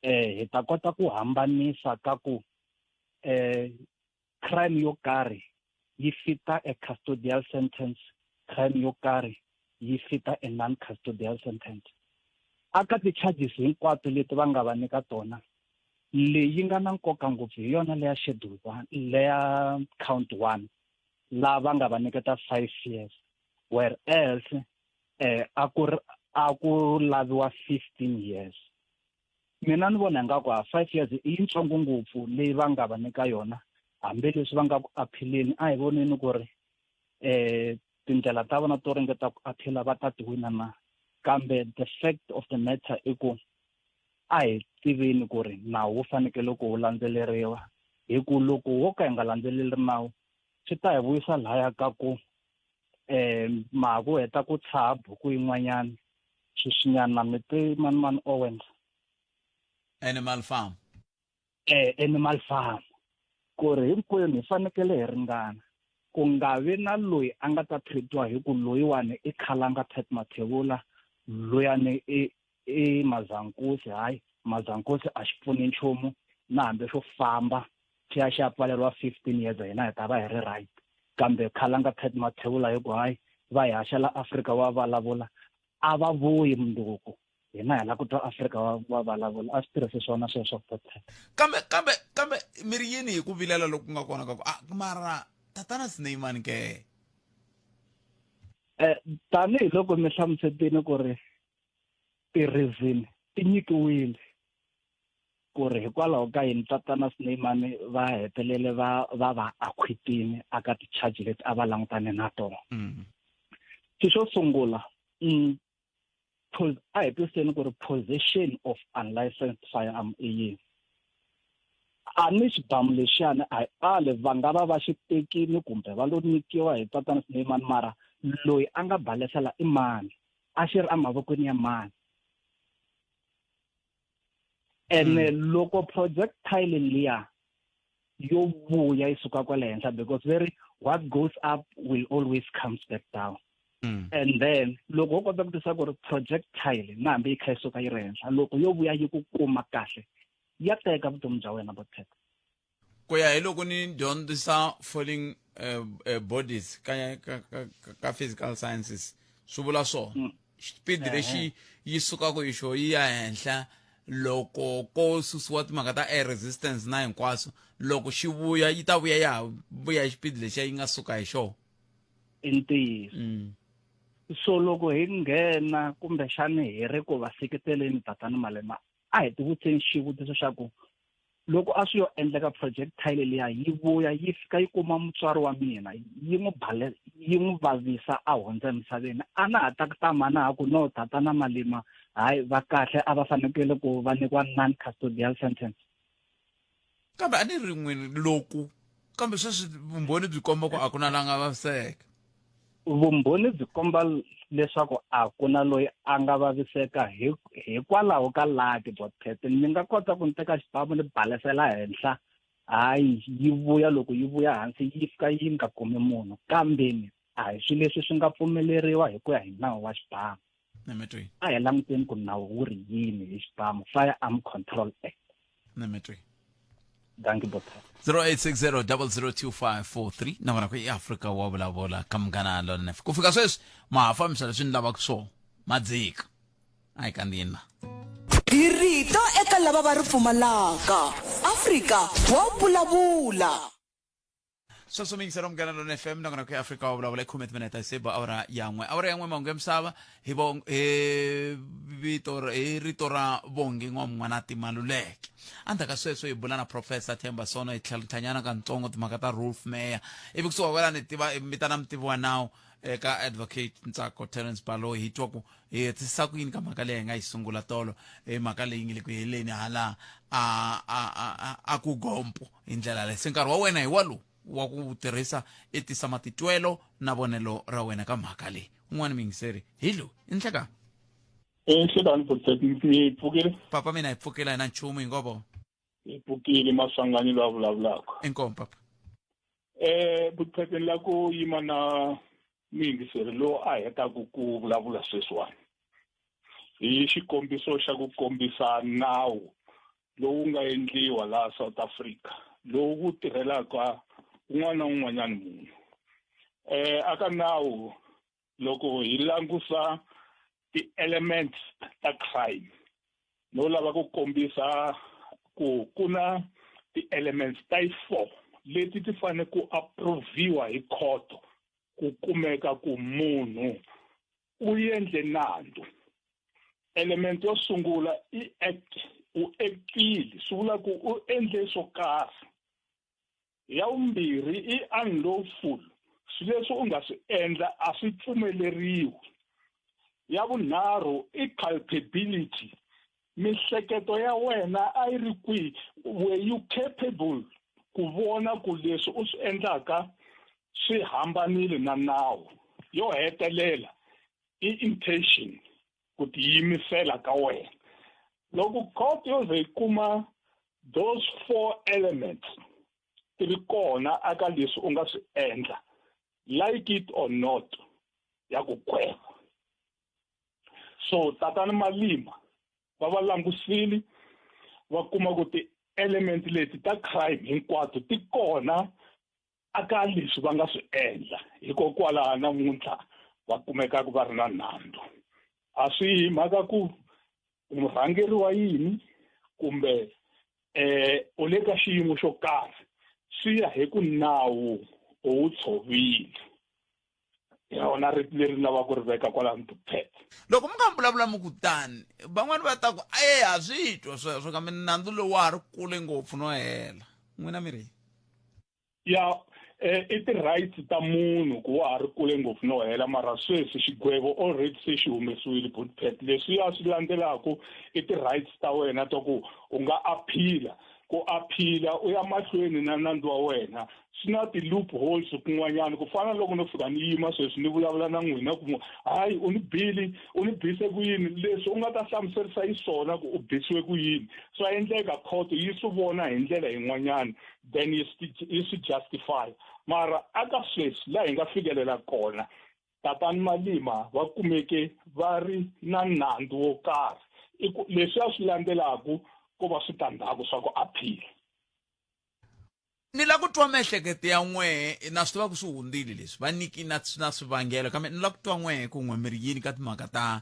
S9: eh hi ta kota ku hambanisa ka ku eh crime yo karhi yi fita a custodial sentence crime yo karhi yi fita a non custodial sentence aka ti-charges hinkwato leti va nga va nyika tona leyi nga na nkoka ngopfu hi yona leya schedule one leya count one laha va nga va nyiketa five years whereas eh a ku a ku laviwa 15 years mina ni vona ingaku a five years i yitsongo ngopfu leyi va nga va nyika yona hambileswi va nga ku aphileni a hi voneni ku ri eh tindlela ta vona to ringeta ku aphila va ta ti wina na kambe the fact of the matter i ku a hi tiveni ku ri nawu wu fanekele ku wu landzeleriwa hi ku loko wo ka hi nga landzeleli nawu swi ta hi vuyisa laya ka ku um ma ha ku heta ku tshaha buku yin'wanyana sweswinyana mi te mani mani Owens
S1: Animal Farm
S9: eh Animal Farm ku ri hinkwenu hi fanekele hi ringana ku nga vi na loyi a nga ta treatiwa hi ku loyiwani i khalanga Pat Mathebula loyani i i Mazankosi hayi Mazankosi a xi pfuni nchumu na hambi swo famba xi ya xi ya pfaleriwa 15 years hina hi ta va hi ri right kambe khalanga Pat Mathebula hi ku hayi va hi haxela Afrika wa vulavula a va vuyi mundzuku hina hi la ku twa Afrika wa wa vulavula a swi tirhisi swona sweswo
S1: kambe kambe kambe mi ri yini hi ku vilela loku nga kona ka ku ah mara tatana Snyman ke
S9: eh tanihiloko mi hlamusetini ku ri ti-reason ti nyikiwile ku ri hikwalaho ka yini tatana Snyman va hetelele va va va acquitini aka ti-charge leti a va langutane na tona mm. xi xo sungula mm, a hi twiseni ku ri possession of unlicensed firearm i yini a ni xibamu lexiyani a hi ali va nga va va xi tekini kumbe va lo nyikiwa hi tatana Snyman mara loyi a nga balesela i mani a xi ri emavokweni ya mani ene mm. loko projectile liya yo vuya yi suka kwale henhla because very what goes up will always comes back down mm. and then loko wo kota ku tisa ku ri projectile na hambi yi kha yi suka yi ri henhla loko yo vuya yi ku kuma kahle ya teka vutomi bya wena botheka
S1: ku ya hi loko ni dyondzisa falling uh, uh, bodies ka, ka, ka, ka physical sciences swi vula swona mm. xipidi lexi yi sukaka hi xo yi ya henhla loko ko susiwa timhaka ta air resistance na hinkwaswo loko xi vuya yi ta vuya ya ha vuya hi xipidi lexiya yi nga suka hi xona
S9: i ntiyiso mm. so loko hi nghena kumbexani hi ri ku va seketeleni tatani malema a hi tivutiseni xivutiso xa ku loko a swi yo endleka projectile liya yi vuya yi fika yi kuma mutswari wa mina yi n'wi bale yi n'wi vavisa a hundza emisaveni a na ha ta ku ta mana ha ku no tatana malima hayi va kahle a va fanekele ku va nyikiwa non custodial sentence
S1: kambe a ni ri n'wini loku kambe sweswi vumbhoni byi komba ku a ku na la nga vaviseka
S9: Vumbhoni byi komba leswaku a ku na loyi a nga vaviseka hikwalaho ka laki Botpet. Ni nga kota ku ni teka xibamu ni balesela henhla, hayi yi vuya loko yi vuya hansi yi fika yi nga kumi munhu kambeni a hi swilo leswi swi nga pfumeleriwa hi ku ya hi nawu wa xibamu. A hi languteni ku nawu wu ri yini hi xibamu, Firearm Control Act.
S1: Nametwe.
S9: Dankie Botha.
S1: 0860002543 na vona ku i Afrika wa vulavula ka munghana lonene ku fika sweswi ma ha fambisa leswi ni lavaka swona ma dzika a hi kandziyini la
S3: Hi rito eka lava va ri pfumalaka. Afrika wa vulavula.
S1: Sweswo mi yingisela Munghana Lonene FM nakona ku Afrika wa vulavula i khume timinete hi seba awara ya n'we awara ya n'we mahungu ya misava hi vo hi vito hi rito ra Bongi N'wamun'wanati Maluleke endzhaku ka sweswo hi bula na Professor Themba Sono hi tlhantlhanyana kantsongo timhaka ta Roelf Meyer ivi kusuka kwalani tiva vitana mutivi wa nawu eka advocate Ntsako Terence Baloyi hi twa ku hi hetisisa ku yini ka mhaka leyi hi nga yi sungula tolo hi mhaka leyi nge le ku heleni hala a a a a ku gompo hi ndlela leyi se nkarhi wa wena hi wa lowu wa ku tirhisa i tisa matitwelo na vonelo ra wena ka mhaka leyi. Un'wana muyingiseri hi loyi i nhlekani.
S10: E nhlekani Bhuti mi pfukile?
S1: Papa mina hi pfukile a hi na nchumu hi ngo vona.
S10: Hi pfukile Maswanganyi loyi a vulavulaka.
S1: Inkomu papa.
S10: Eh Bhuti ni la ku yima na muyingiseri lowu a hetaka ku vulavula sweswiwani hi xikombiso xa ku kombisa nawu lowu nga endliwa laha South Africa lowu wu tirhelaka un'wana na un'wanyana munhu eh aka nawu loko hi langusa ti-elements ta crime no lava ku kombisa ku ku na ti-elements ta yi four leti ti fanele ku approviwa hi khoto ku kumeka ku munhu u endle nandzu element yo sungula i act u actile swi vula ku u endle swo karhi ya vumbirhi i unlawful swilo leswi u nga swi endla a swi pfumeleriwi ya vunharhu i culpability mihleketo ya wena a yi ri kwihi were you capable ku vona ku leswi u swi endlaka swi hambanile na nawu yo hetelela i intention ku tiyimisela ka wena loko court yo ze yi kuma those four elements ti ri kona aka leswi u nga swi endla like it or not ya ku gweva so tatana Malima va va langusile va kuma ku ti-element leti ta crime hinkwato ti kona aka leswi va nga swi endla hikokwalaho namuntlha va kumekaka va ri na nandzu a swi hi mhaka ku murhangeri wa yini kumbe eh u le ka xiyimo xo karhi swi ya hi ku nawu u wu tshovile hi rona rito leri ni lavaka ku ri veka kwalano Dupet
S1: loko mi nga vulavula mi ku tani van'wani va ta ku e ha swi twa sweswo kambe nandzu lowu wa ha ri kule ngopfu no hela n'wina mi ri
S10: ya eh, i ti-rights ta munhu ku wa ha ri kule ngopfu no hela mara sweswi xigwevo already se xi humesiwile Bootpet leswiya swi landzelaku i ti-rights ta wena ta ku u nga appeal-a ku aphila u ya mahlweni na nandzu wa wena swi na ti-loopholes kun'wanyana ku fana loko no fika ni yima sweswi ni vulavula na n'wina ku hayi u ni bili u ni bise ku yini leswi u nga ta hlamuserisa yi swona ku u bisiwe ku yini swa endleka khoto yi swi vona hi ndlela yin'wanyana then yi swi justify mara aka sweswi laha hi nga fikelela kona Tatani Malima va kumeke va ri na nandzu wo karhi i ku leswi a swi landzelaku ko va switandzhaku swa ku appeal.
S1: Ni la ku twa miehleketo ya n'wehe na swi tiva ku swi hundzile leswi va nyiki na na swivangelo kambe ni la ku twa n'wehe ku n'we mi ri yini ka timhaka ta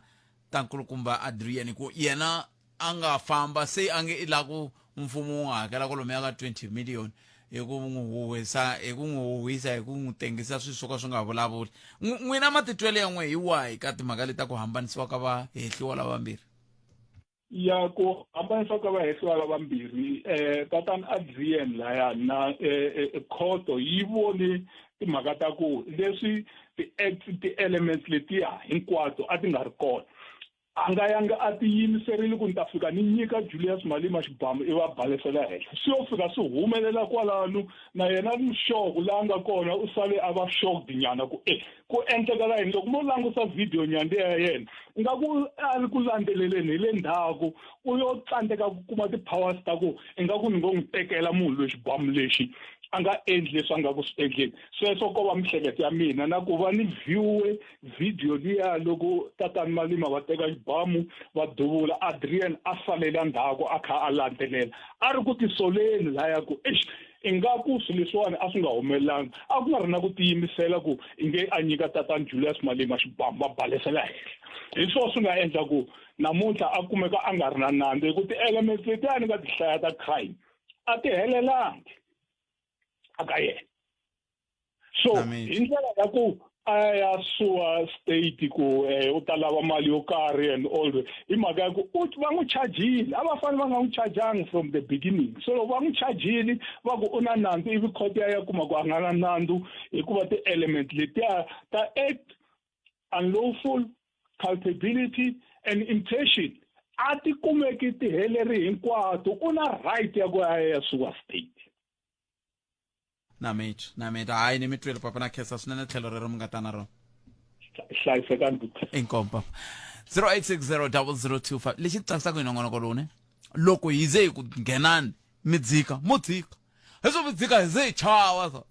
S1: ta nkulukumba Adrian ku yena a nga famba se a nge i la ku mfumo wu n'wi hakela kwalomuya ka 20 million hi ku n'wi huhwisa hi ku n'wi huhwisa hi ku n'wi tengisa swilo swo ka swi nga vulavuli n'wina matitwelo ya n'we hi wahi ka timhaka leti ta ku hambanisiwa ka vahehliwa lavambirhi
S10: ya ku hambanisiwa ka vahehliwa lavambirhi um tatana Adrian laya na eh, eh, khoto yi vone timhaka ta ku leswi ti-acts ti-elements letiya hinkwato a ti nga ri kona A nga yanga a tiyimiserile ku ni ta fika ni nyika Julius Malema xibamu ivi a balesela henhla. Swi yo fika swi humelela kwalano, na yena ni sure ku laha a nga kona u sale a va shocked nyana ku e ku endlekela yini. Loko mo langusa video nyana liya ya yena ingaku a ri ku landzeleleni hi le ndzhaku u yo tsandzeka ku kuma ti-powers ta ku ingaku ni ngo n'wi tekela munhu loyi xibamu lexi a nga endli leswi a nga ku swi endleni. Sweswo ko va miehleketo ya mina na ku va ni view-e video liya loko tatani Malima va teka xibamu va duvula Adrian a salela ndzhaku a kha a landzelela a ri ku tisoleni laya ku eish ingaku swilo leswiwani a swi nga humelelanga a ku nga ri na ku tiyimisela ku inge a nyika tatani Julius Malema xibamu va balesela henhla hi swona swi nga endla ku namuntlha a kumeka a nga ri na nandzu hi ku ti-elements letiya ni nga ti hlaya ta crime a ti helelangi aka yena so hi ndlela ya ku a ya suwa state ku eh, u ta lava mali yo karhi and all hi mhaka ya ku va n'wi chajile a va fanele va nga n'wi chajangi from the beginning so loko va n'wi chajile va ku u na nandzu ivi court ya ya kuma ku a nga na nandzu hikuva ti-element letiya ta act unlawful culpability and intention a ti kumeki ti heleri hinkwato u na right ya ku ya ya suwa state
S1: na mitwa na mitwa hayi ni mi twile papa na khensa swinene tlhelo rero mi nga ta na rona.
S10: Hlayisekani buti.
S1: Inkomu papa. 08600025 lexi tsakisaka hi nongonoko lowu ne loko hi ze hi ku nghenani mi dzika mo dzika leswo mi dzika hi ze hi chava so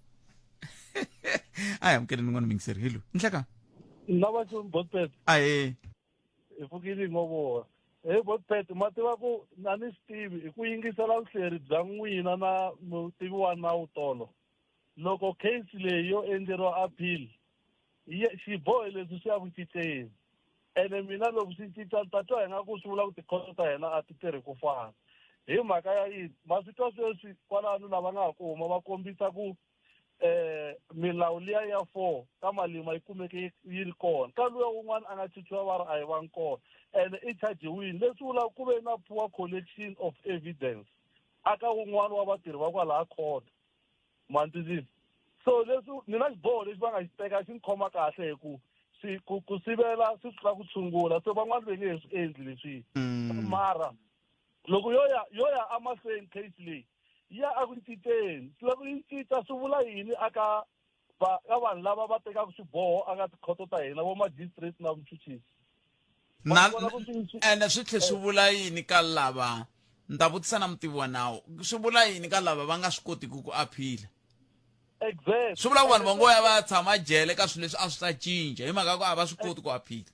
S1: a hi amukeleni n'wana mingiseri hi loyi nhleka
S11: Nna va xo Botpet
S1: ahee
S11: hi pfukile hi ngo vona. He Botpet ma tiva ku na ni swi tivi hi ku yingisela vuhleri bya n'wina na mutivi wa nawu tolo. Loko case leyi yo endleriwa appeal xiboho leswi swi ya ku cinceni. Ene mina loko swi cinca ni ta twa ingaku swi vula ku tikhoto ta hina a ti tirhi ku fana. Hi mhaka ya yini? Ma swi twa sweswi kwalano lava nga ha ku huma va kombisa ku eh milawu liya ya 4 ka Malima yi kumeke yi ri kona ka luya un'wana a nga chichiwa va ri a yi vangi kona ene i chajiwile leswi vulaka ku ve na poor collection of evidence aka wun'wana wa vatirhi va kwalaha court ma ni twisisa so leswi ni na xiboho lexi va nga xi teka xi ni khoma kahle hi ku swi ku ku sivela swi tlula ku tshungula se van'wana ve nge he swi endli leswi mara loko yo ya yo ya emahlweni case leyi yi ya eku cinceni loko yi cinca swi vula yini aka va ka vanhu lava va tekaka swiboho aka tikhoto ta hina vo magistrate na muchuchisi
S1: na ene swi tlhe swi vula yini ka lava ni ta vutisa na mutivi wa nawu swi vula yini ka lava va nga swi kotiki ku aphila
S11: exactly
S1: swi vula ku vanhu va ngo ya va ya tshama jele ka swilo leswi a swi ta cinca hi mhaka ku a va swi koti ku aphila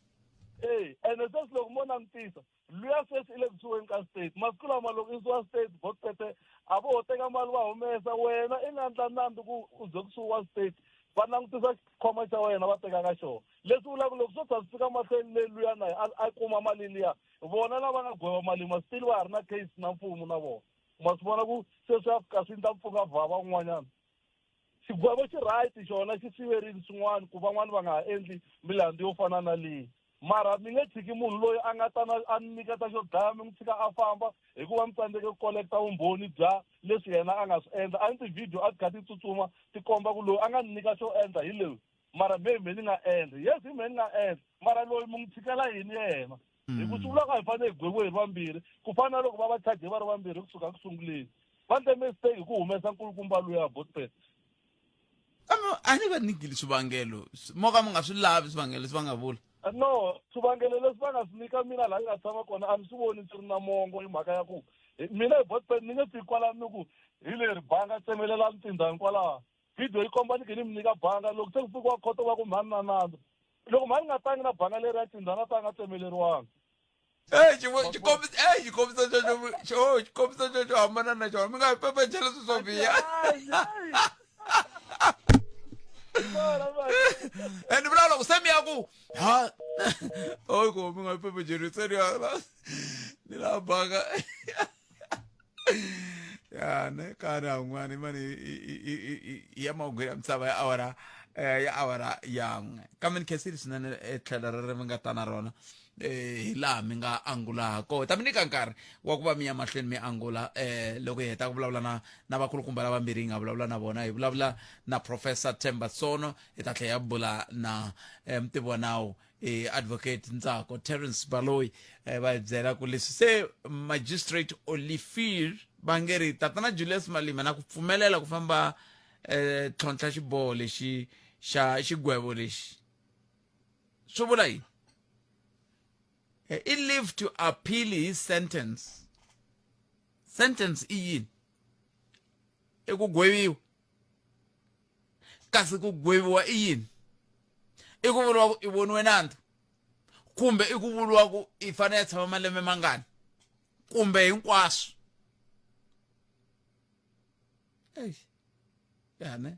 S11: e ene sweswi loko mo langutisa luya sweswi i le kusuheni ka state masiku lama loko i suwa state botete a vo ho teka mali va humesa wena i nga ndla nandzu ku u ze kusuhi wa state va langutisa xikhwama xa wena va teka ka xona leswi vulaka loko swo tsha swi fika mahlweni le luya na a a kuma mali liya vona lava nga gweva malima still va ha ri na case na mfumo na vona ma swi vona ku se swi ya fika swi ndla mpfuka vhava un'wanyana xigwevo xi right xona xi siverile swin'wana ku van'wana va nga ha endli milandzu yo fana na leyi mara mi nge tshiki munhu loyi a nga ta na a nyiketa xo dlaya mi n'wi tshika a famba hikuva mi tsandzeke ku kolekta vumbhoni bya leswi yena a nga swi endla a ni tivhidiyo a ti kha ti tsutsuma ti komba ku loyi a nga ni nyika xo endla hi loyi mara me me ni nga endla yes hi me ni nga endla mara loyi mi n'wi tshikela yini yena hi ku swi vula ku a hi fanele hi gweviwe hi vambirhi ku fana na loko va va charge va ri vambirhi kusuka ku sunguleni va ndle mistake hi ku humesa nkulukumba luya botpet
S1: kambe a ni va nyikile swivangelo mo ka mi nga swi lavi swivangelo leswi va nga vula
S11: no swivangelo leswi va nga swi nyika mina laha ni nga tshama kona a ni swi voni swi ri na mongo hi mhaka ya ku mina hi botpet ni nge fiki kwalano ni ku hi leri banga tsemelelani tindhawu kwalaho video yi komba ni khe ni mi nyika banga loko se ku fikiwa khoto va ku mhani na nandzu loko mhani nga tangi na banga leri ya tindhana ta nga tsemeleriwanga
S1: Hey, xikombiso hey, xikombiso xexo xo xikombiso xexo hambana na xona mi nga hi pepechela swilo swo biha and vulavula loko se mi ya ku ha oy ko mi nga hi pepecheli se ni ni la banga ya ne ka na un'wana mani ya mahungu ya misava ya awara eh, ya awara ya n'we kambe ni khensile swinene etlhelo rero mi nga ta na rona eh hi laha mi nga angula kona ta mi nyika nkarhi wa ku va mi ya mahlweni mi angula eh loko hi heta ku vulavula na na vakulukumba lavambirhi hi nga vulavula na vona hi vulavula na professor Themba Sono hi ta tlhela hi bula na eh, mutivi wa nawu eh, advocate Ntsako Terence Baloyi eh, va hi byela ku leswi se magistrate Olivier va nge ri tatana Julius Malema na ku pfumelela ku famba eh, tlhontlha xiboho lexi xa xigwevo lexi swi vula yini eh, i leave to appeal his sentence sentence i yini i ku gweviwa kasi ku gweviwa i yini i ku vuriwa ku i voniwe nandzu kumbe i ku vuriwa ku i fanele ya tshama malembe mangani kumbe hinkwaswo eish ya ne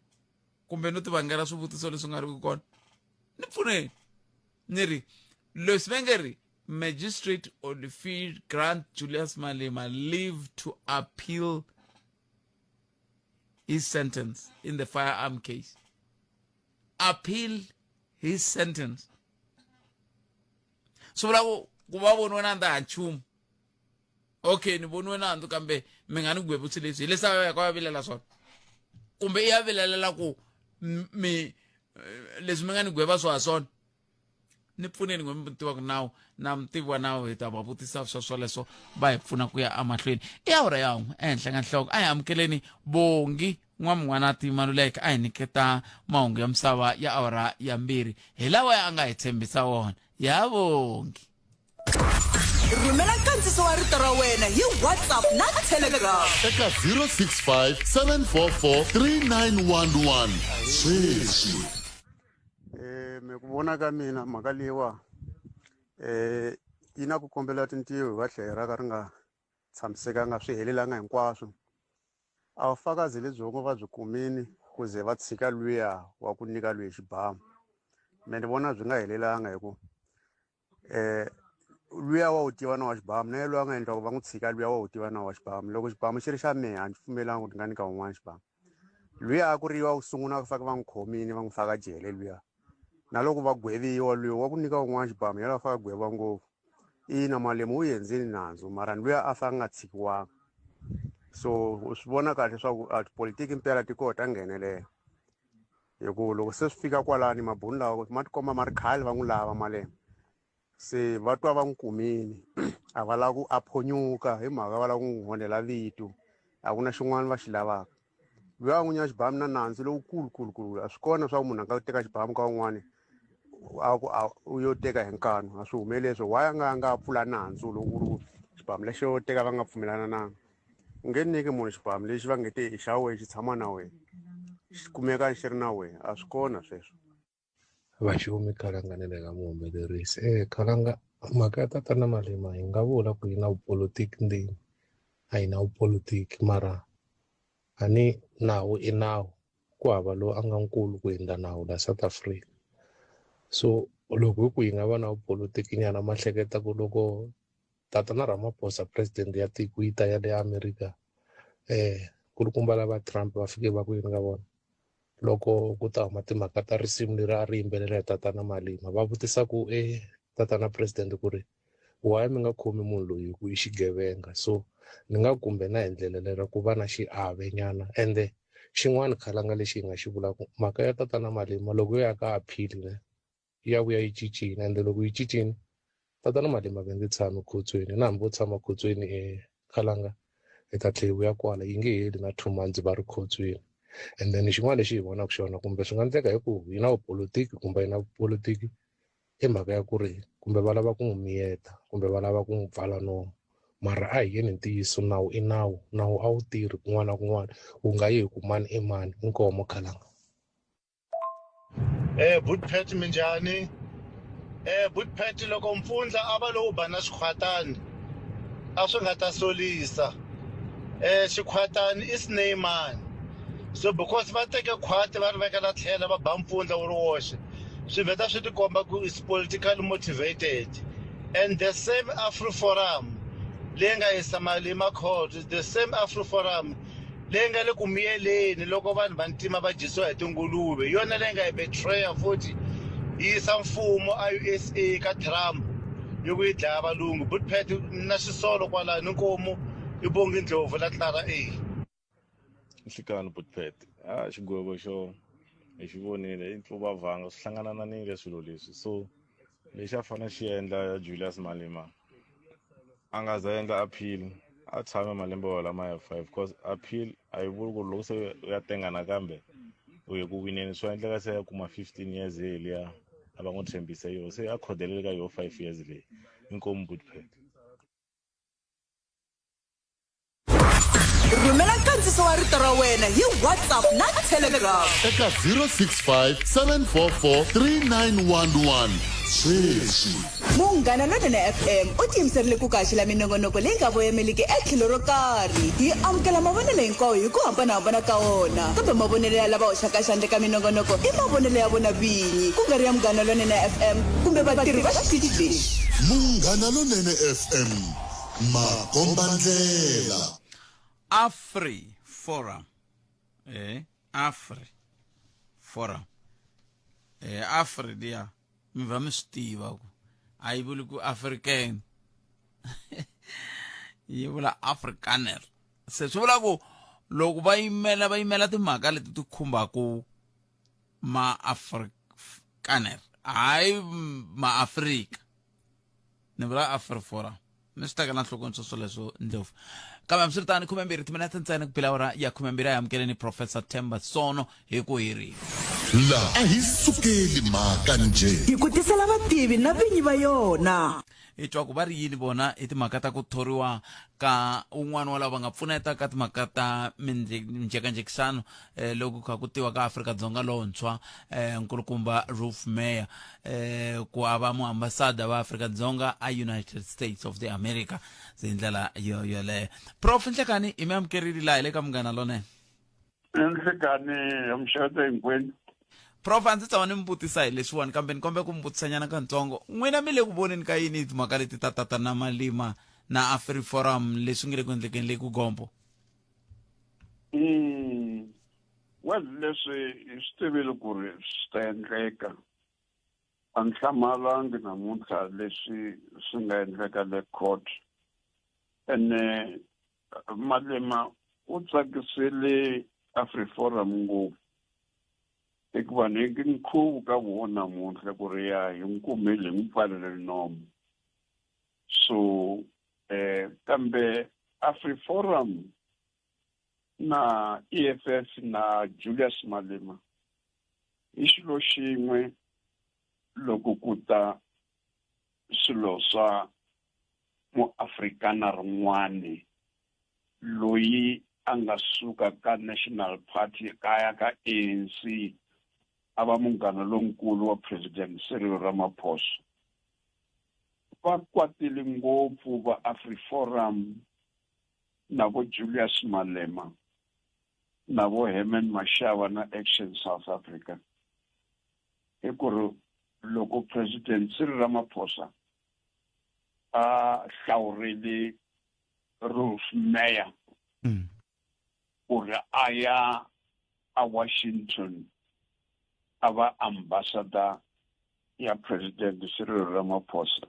S1: kumbe no tivangela swivutiso leswi nga riki kona ni pfuneni ni ri leswi va nge ri magistrate Olivier Grant Julius Malema leave to appeal his sentence in the firearm case. Appeal his sentence. Swi vula ku ku va voniwe nandzu a nchumu. Okay, ni voniwe nandzu kambe mi nga ni gwevi swilo leswi. Hi leswi a ya ka va vilela swona. Kumbe i ya vilelela ku mi leswi mi nga ni gweva swo ha swona. Ni pfuneni n'we mi tivaka nawu na mutivi wa nawu hi ta va vutisa swa swoleswo va hi pfuna ku ya emahlweni i awara ya n'we ehenhla ka nhloko a hi amukeleni bongi N'wamun'wanati Maluleke a hi nyiketa mahungu ya misava ya awara ya mbirhi hi lawa a nga hi tshembisa wona. Ya vongi.
S3: Rhumela nkandziso wa rito ra wena hi WhatsApp na Telegram.
S2: Eka 065 744 3911 sweswi.
S12: Eh, me ku vona ka mina mhaka leyiwa eh yi na ku kombela tintiho hi va tlhelo ra ka ri nga tshamisekanga swi helelanga hinkwaswo A vufakazi lebyi va ngo va byi kumini ku ze va tshika luya wa ku nyika luya xibamu me ni vona byi nga helelanga hi ku luya wa wu tiva nawu wa xibamu na yena loyi a nga endla ku va n'wi tshika luya wa wu tiva nawu wa xibamu loko xibamu xi ri xa mehe a ndzi pfumelanga ku ni nga nyika un'wana xibamu luya a ku ri wa ku sungula ku fake va n'wi khomile va n'wi faka jele luya na loko va gweviwa luya wa ku nyika un'wana xibamu yena va faka gweviwa ngopfu ina malemu wu endlile nandzu mara luya a fa a nga tshikiwanga so u swi vona kahle leswaku a tipolitiki impela ti kona ta nghenelela hi ku loko se swi fika kwalani mabunu lawa ma tikomba ma ri khale va n'wi lava malema se va twa va n'wi kumile a va lava ku a phonyuka hi mhaka va lava ku n'wi onhela vito a ku na xin'wana va xi lavaka luya n'winyi wa xibamu na nandzu lowukulu kulu kulu a swi kona swa ku munhu a nga teka xibamu ka un'wani a ku a u yo teka hi nkanu a swi humeleli swo why a nga nga pfula nandzu loko ku ri ku xibamu lexo teka va nga pfumelanananga u nge nyiki munhu xibamu lexi va nge te i xa wena xi tshama na wena xi kumeka xi ri na wena a swi kona sweswo.
S13: Vaxumi Khalanga ni le ka muhumelerisi. E Khalanga mhaka ya tatana Malema hi nga vula ku yi na vupolotiki ndzeni a yi na vupolotiki mara a ni nawu i nawu ku hava lowu a nga nkulu ku hundza nawu la South Africa so loko hi ku yi nga va na vupolotiki nyana ma hleketa ku loko tatana Ramaphosa president ya tiko yi ta ya le America kulukumba lava Trump va fike va ku yini ka vona loko ku ta huma timhaka ta risimu leri a ri yimbelela hi tatana Malema va vutisa ku e tatana president ku ri why mi nga khomi munhu loyi hi ku i xigevenga so ni nga kumbe na hi ndlela lero ku va na xiave nyana ende xin'wana khalanga lexi hi nga xi vulaka mhaka ya tatana Malema loko yo ya ka appeal ne yi ya vuya yi cincile ende loko yi cincile tatana Malema va nge tshami khotsweni na hambi vo tshama khotsweni eKhalanga hi ta tlhela hi vuya kwala yi nge heli na 2 months va ri khotsweni and then xin'wana lexi hi vonaka xona kumbe swi nga endleka hi ku yi na vupolitiki kumbe yi na vupolitiki i mhaka ya ku ri kumbe va lava ku n'wi miyeta kumbe va lava ku n'wi pfala nomu mara a hi yeni ntiyiso nawu i nawu nawu a wu tirhi kun'wana na kun'wana wu nga yi hi ku mani i mani inkomo Khalanga.
S14: Eh Bootpet minjhani? Eh Bootpet loko mpfundla a va lowu ba na xikhwatani a swi nga ta solisa. Eh xikhwatani i Snyman. So because va teke khwati va ri vekela tlhela va ba mpfundla wu ri woxe swi vheta swi tikomba ku is politically motivated and the same AfriForum leyi nga yisa mali emacourt the same AfriForum leyi nga le ku miyeleni loko vanhu va ntima va dyisiwa hi tinguluve hi yona leyi nga yi betraya futhi yi yisa mfumo a USA ka Trump yi ku yi dlaya valungu Bootpet na xisolo kwalano inkomu i Bongi Ndlovu la Clara A.
S15: Nhlikani Bootpet a xigwevo xo hi xi vonile i ntluvavhanga swi hlanganananile swilo leswi so lexi a fanele xi endla Julius Malema a nga za endla appeal a tshame malembe wa lama ya 5 cause appeal a yi vuli ku ri loko se u ya tenga nakambe u ye ku wineni swa endleka se ya kuma 15 years yeliya a va n'wi tshembise yoho se a khodelele ka yoho 5 years leyi inkomu bootpet
S3: Rhumela nkandziso wa rito ra wena hi WhatsApp na Telegram.
S2: Eka 065 744 3911 sweswi.
S3: Munghana Lonene FM u tiyimiserile ku ku haxela minongonoko leyi nga voyameliki etlhelo ro karhi. Hi amukela mavonelo hinkwawo hi ku hambanahambana ka wona, kambe mavonelo ya lava hoxaka xandla eka minongonoko i mavonelo ya vona vinyi, ku nga ri ya Munghana Lonene FM kumbe vatirhi va xitichi lexi.
S2: Munghana Lonene FM Makombandlela.
S1: Afri Forum. Eh, Afri Forum. Eh, Afri liya mi va mi swi tiva ku a yi vuli ku African. Yi vula Afrikaner. Se swi vula ku loko va yimela va yimela timhaka leti ti khumbaku ma Afrikaner, hayi ma Afrika. Ni vula Afri Forum. Mi swi tekela nhlokweni swo swoleswo ndlopfu. Kambe hambiswiritano, 12 timinete ntsena ku bile awara ya 12, a hi amukeleni Professor Themba Sono hi ku hi ri.
S2: La a hi sukeli mhaka njhe.
S3: Hi ku tisela vativi na vinyi va yona.
S1: Hi twa ku va ri yini vona hi timhaka ta ku thoriwa ka un'wana wa lava va nga pfuneta ka timhaka ta minjhekanjhekisano eh, loko kha ku tiwa ka Afrika-Dzonga lontshwa, eh, nkulukumba Roelf Meyer, eh, ku a va muambasada wa Afrika-Dzonga a United States of the America. Se hi ndlela yo yoleyo, Prof Nhlekani, hi mi amukerile laha hi le ka Munghana Lonene.
S6: Nhlekani, mixato hinkwenu.
S1: Prof, a ndzi tshama ni mi vutisa hi leswiwani, kambe ni kombela ku mi vutisanyana katsongo. N'wina mi le ku voneni ka yini hi timhaka leti ta Tatana Malima na AfriForum leswi nge le ku endlekeni le ku Gompo?
S6: Well, leswi hi swi tivile ku ri swi ta endleka. A ni hlamalangi namuntlha leswi swi nga endleka le court. Ene Malema u tsakisile AfriForum ngopfu, hikuva ni nkhuvo ka vona namuntlha ku ri ya hi n'wi kumile, hi n'wi pfalele nomu. So kambe AfriForum na EFF na Julius Malema i xilo xin'we loko ku ta swilo swa muAfrikana rin'wani loyi a nga suka ka National Party kaya ka ANC a va munghana lonkulu wa President Cyril Ramaphosa. Va kwatile ngopfu va AfriForum na vo Julius Malema na vo Herman Mashaba na Action South Africa, hi ku ri loko President Cyril Ramaphosa a hlawurile Roelf Meyer ku ri a ya a Washington a va ambassador ya President Cyril Ramaphosa,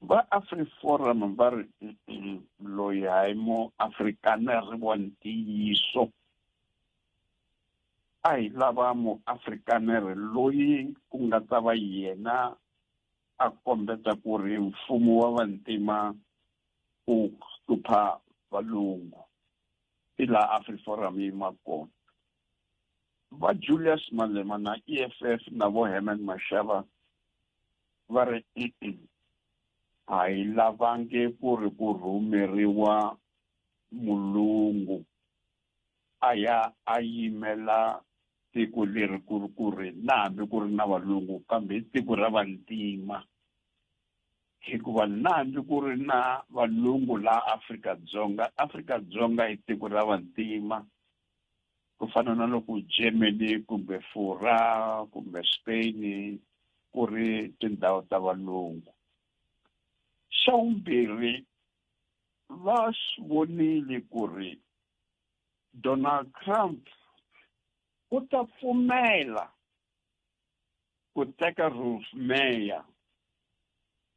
S6: va AfriForum va ri loyi hayi mu Afrikaner wa ntiyiso, a hi lava mu Afrikaner loyi ku nga ta va yena a kombeta ku ri mfumo wa vantima u hlupha valungu. I laha AfriForum yi yima kona. Va Julius Malema na EFF na vo Herman Mashaba va ri a hi lavangi ku ri ku rhumeriwa mulungu a ya a yimela tiko leri ku ri ku ri na hambi ku ri na valungu, kambe i tiko ra vantima, hikuva na hambi ku ri na valungu laha Afrika-Dzonga, Afrika-Dzonga i tiko ra vantima, ku fana na loko Germany kumbe Fura kumbe Spain ku ri tindhawu ta valungu. Xa vumbirhi, va swi vonile ku ri Donald Trump u ta pfumela ku teka Roelf Meyer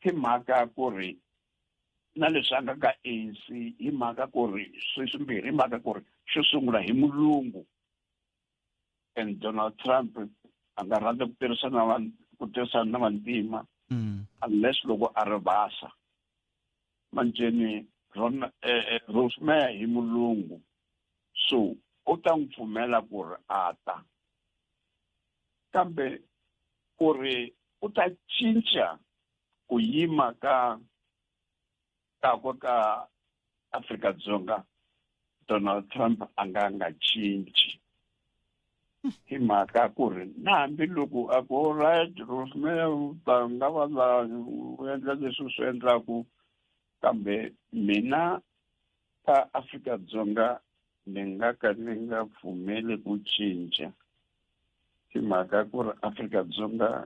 S6: hi mhaka ku ri na leswi a nga ka ANC, hi mhaka ku ri swimbirhi, hi mhaka ku ri xo sungula hi mulungu, and Donald Trump a nga rhandza ku tirhisana ku tirhisana na vantima unless loko a ri basa. Manjeni Ron Roelf Meyer hi mulungu, so u ta n'wi pfumela ku ri a ta, kambe ku ri u ta cinca ku yima ka kakwe ka Afrika-Dzonga, Donald Trump a nga nga cinci, hi mhaka ku ri na hambi loko a ku right, Roelf Meyer u ta nga va la u endla leswi u swi endlaku, kambe mina ka Afrika-Dzonga ni nga ka ni nga pfumeli ku cinca, hi mhaka ku ri Afrika-Dzonga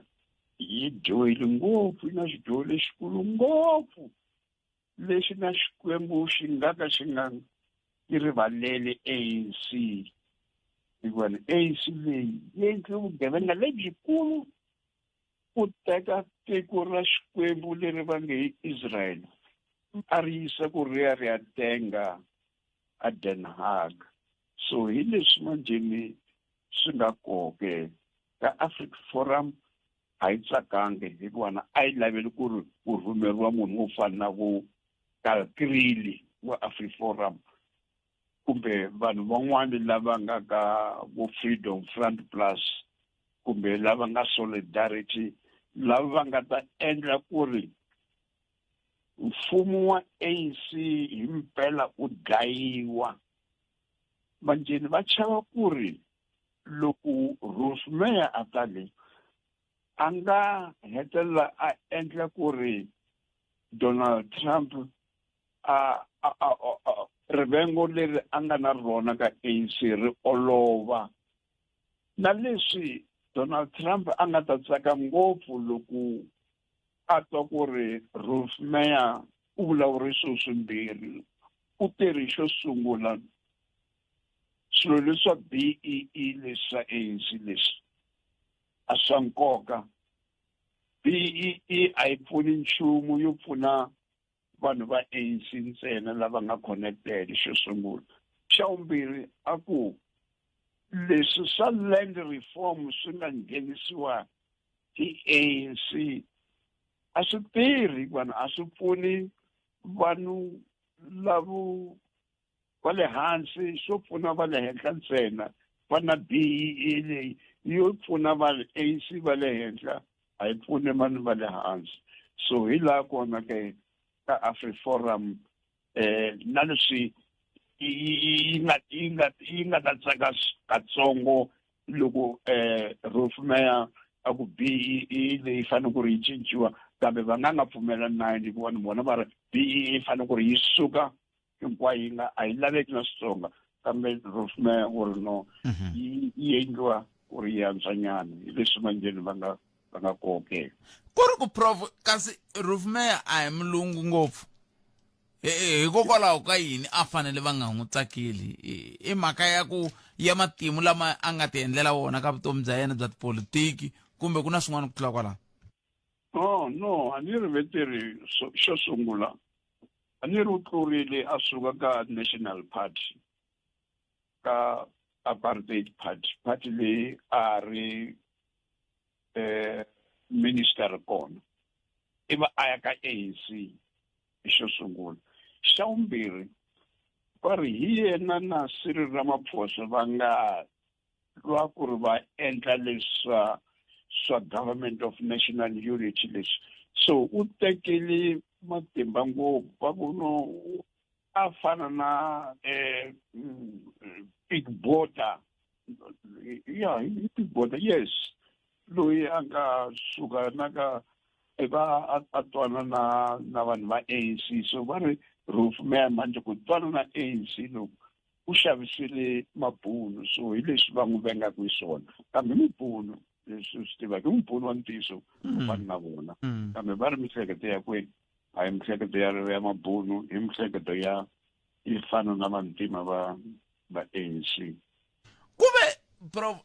S6: yi dyohile ngopfu, yi na xidyoho lexikulu ngopfu lexi na Xikwembu xi nga ka xi nga yi rivaleli ANC, hikuva ni ANC leyi yi endle vugevenga lebyikulu ku teka tiko ra Xikwembu leri va nge hi Israel a ri yisa ku ri ya ri ya tenga a Den Haag. So hi leswi manjheni swi nga koke ka Africa Forum a yi tsakangi, hikuva na a yi laveli ku ri ku rhumeriwa munhu wo fana na vo Kalkrili. wa AfriForum kumbe vanhu van'wani lava nga ka vo Freedom Front Plus kumbe lava nga Solidarity lava va nga ta endla ku ri mfumo wa ANC hi mpela u dlayiwa manjheni va chava ku ri loko Roos Meyer a ta le a nga hetelela a endla ku ri Donald Trump a a a a rivengo leri a nga na rona ka ANC ri olova na leswi Donald Trump a nga ta tsaka ngopfu loko a twa ku ri Rolf Meyer u vulavure swilo swimbirhi u tirhi xo sungula swilo leswa BEE leswi swa ANC leswi a swa nkoka BEE a yi pfuni nchumu yo pfuna vanhu va ANC ntsena lava nga connected xo sungula xa vumbirhi a ku leswi swa land reform swi nga nghenisiwa hi ANC a swi tirhi vanhu a swi pfuni vanhu lavo va le hansi swo pfuna va le henhla ntsena va na BEE leyi yo pfuna va ANC va le henhla a yi pfuni vanhu va le hansi so hi laha kona ke ka AfriForum eh na leswi yi nga yi nga yi nga ta tsaka katsongo loko eh Rolf Meyer a ku BEE leyi fanele ku ri yi cinciwa kambe va nga nga pfumelani na yena hikuva ni vona va ri BEE yi fanele ku ri yi suka hinkwayo yi nga a yi laveki na switsonga kambe Rolf Meyer u ri no mhm. yi yi endliwa ku ri yi antswanyana hi leswi manjheni va nga va nga koke
S1: ku ri ku prof kasi Rolf Meyer a hi mulungu ngopfu hikokwalaho ka yini a fanele va nga n'wi tsakeli i mhaka ya ku ya matimu lama a nga ti endlela wona ka vutomi bya yena bya tipolitiki kumbe ku na swin'wana ku tlula kwalaho
S6: no no a ni ri veteri xo sungula a ni ri u tlurile a suka ka national party ka apartheid party party leyi a ri eh minister kona ivi a ya ka ANC hi xo sungula xa vumbirhi va ri hi yena na Cyril Ramaphosa va nga lwa ku ri va endla leswa swa government of national unity leswi so u tekele matimba ngopfu va ku no a fana na um big border ya hi big border yes loyi a nga suka na ka va a twana na na vanhu va ANC so va ri Rolf Meyer manje ku twana na ANC loku u xavisile mabunu so hi leswi va n'wi vengaka hi swona kambe mibunu leswi swi tivaka i mubunu wa ntiyiso ku mm. fana na vona mm. kambe va ri mihleketo ya kwenu a hi mihleketo ya ya mabunu hi mihleketo ya yi fana na vantima va va ANC
S1: kuve bro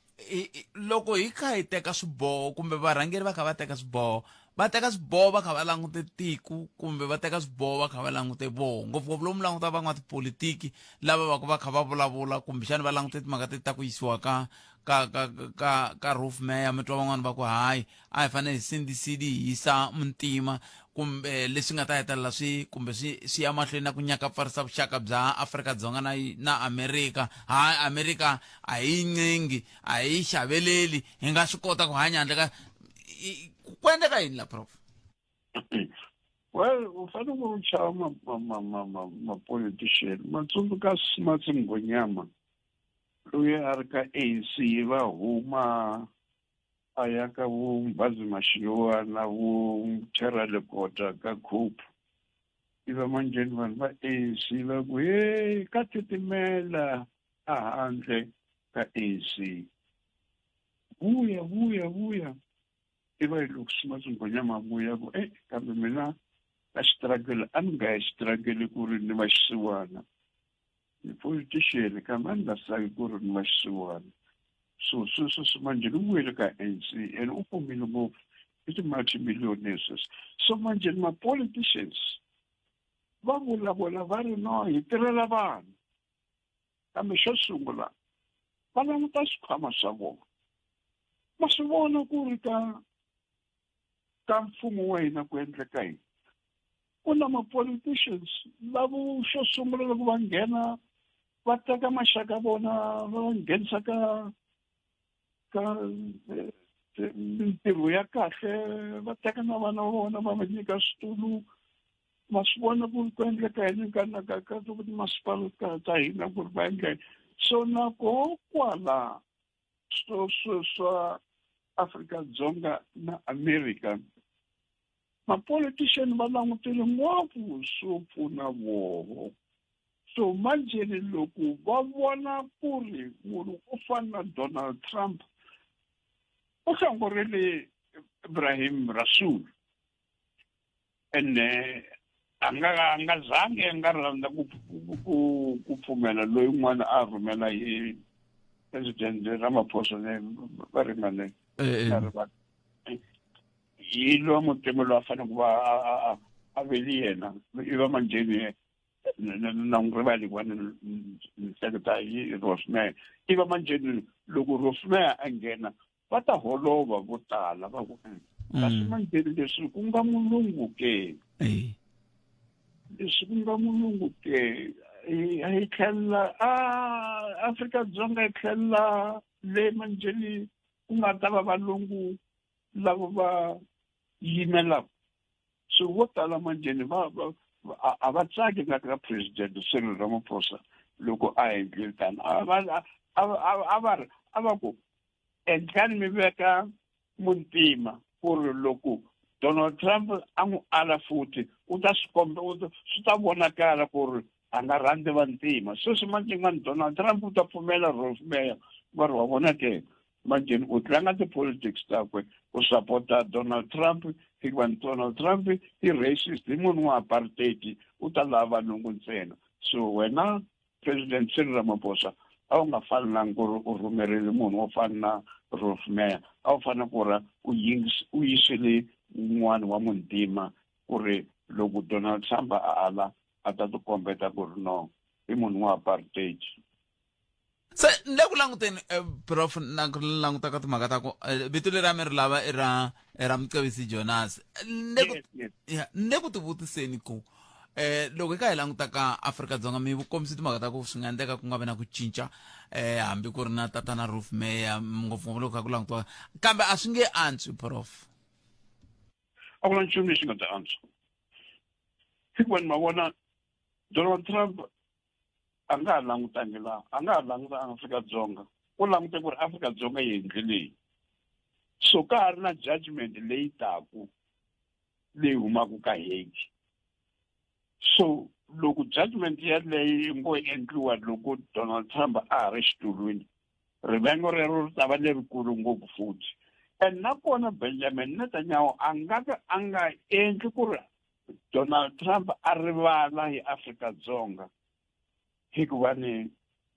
S1: loko hi kha hi teka swiboho kumbe varhangeri va kha va teka swiboho va teka swiboho va kha va langute tiko kumbe va teka swiboho va kha va langute voho ngopfungopfu lomu languta van'watipolitiki lava va ku va kha va vulavula kumbexani va langute timhaka teti ta ku yisiwa ka ka ka ka ka roof mayor mi twa van'wani va ku hayi a hi fanele hi sindzisile hi yisa muntima kumbe leswi nga ta hetelela swi kumbe swi swi ya mahlweni na ku nyakapfarisa vuxaka bya Afrika-Dzonga na na Amerika hayi Amerika a hi yi ncengi a hi yi xaveleli hi nga swi kota ku hanya handle ka ku endleka yini la prof
S6: well u fanele ku chava ma-politician ma tsundzuka Smuts Nghonyama loyi a ri ka ANC va huma a ya ka vo Mbhazi Mashilowa na vo Terra Lekota ka Cope ivi manjheni vanhu va ANC va ku he ka titimela a handle ka ANC vuya vuya vuya ivi hi loko Smuts Nghonyama vuya ku e kambe mina ka xitiragele a ni nga ya xitiragele ku ri ni va xisiwana ni politician kambe a ni nga saki ku ri ni va xisiwana so sweswo swi manjhe ni vuyele ka ANC and u fumile ngopfu i ti-multi-millionaires sweswi so manjhe ma-politicians va vulavula va ri no hi tirhela vanhu kambe xo sungula va languta swikhwama swa vona ma swi vona ku ri ka ka mfumo wa hina ku endleka yini Ku na ma-politicians lavo xo sungula loko va nghena va teka maxaka vona va va nghenisa ka ka eh, mintirho ya kahle va teka na vana va vona va va nyika switulu ma swi vona ku ku endleka yini ka na ka ka timasipala ta hina ku ri va endla yini so na koho kwala swo swo swa Afrika-Dzonga na America mapolitician va langutele ngopfu swo pfuna voho so manjheni loko va vona ku ri munhu wo fana na Donald Trump u hlongorile Ibrahim Rasool ene a nga a nga zangi a nga rhandza ku ku ku pfumela loyi un'wana a rhumela hi president Ramaphosa ne va ringane
S1: eh,
S6: eh. hi lowa mutemo loyi a fanele ku va a veli yena i va manjheni na n'wi rivali ku va ni hleketa hi Rosmeyer i va manjheni loko Rosmeyer a nghena va ta holova vo tala va ku mm. kasi manjheni leswi ku nga mulungu ke leswi ku nga mulungu ke hi tlhelela a Afrika-Dzonga hi tlhelela le manjheni ku nga ta va valungu lava va yimelaka so vo tala manjheni va a va tsaki nga ka president Cyril Ramaphosa loko a endlile tano a va a va ri a va ku endlani mi veka muntima ku ri loko Donald Trump a n'wi ala futhi u ta swi komba swi ta vonakala ku ri a nga rhandzi vantima sweswi manjheni Donald Trump u ta pfumela Rolf Meyer va ri wa vona ke manjheni u tlanga ti-politics takwe u sapota Donald Trump hikuva Donald Trump i racist i munhu wa apartheid u ta lava valungu ntsena so wena President Cyril Ramaphosa a wu nga fanelangi ku ri u rhumerile munhu wo fana na Rolf Meyer a wu fanele ku ri u u yisele un'wana wa muntima ku ri loko Donald Trump a ala a ta tikombeta ku ri no i munhu wa apartheid
S1: se ni le ku languteni eh, prof na ku languta ka timhaka ta ku eh, vito leri a mi ri lava i ra i ra mucebisi jonas ni le ku ya ni le ku tivutiseni ku eh loko hi kha hi languta ka Afrika-Dzonga mi kombise timhaka ta ku swi nga endleka ku nga vi na ku cinca eh hambi ku ri na tatana Roof Mayor ngopfungopfu loko kha ku langutiwa kambe a swi nge antswi prof
S6: a ku na nchumu lexi nga ta antswa hikuva ni ma vona Donald Trump a nga ha langutangi laha a nga ha languta Afrika-Dzonga u langute ku ri Afrika-Dzonga yi endleleyi so ka ha ri na judgment leyi taku leyi humaka ka Hague so loko judgment yaleyo yi ngo endliwa loko Donald Trump a ha ri xitulwini rivengo rero ri ta va lerikulu ngopfu futhi and nakona Benjamin Netanyahu a nga ka a nga endli ku ri Donald Trump a rivala hi Afrika-Dzonga hikuva ni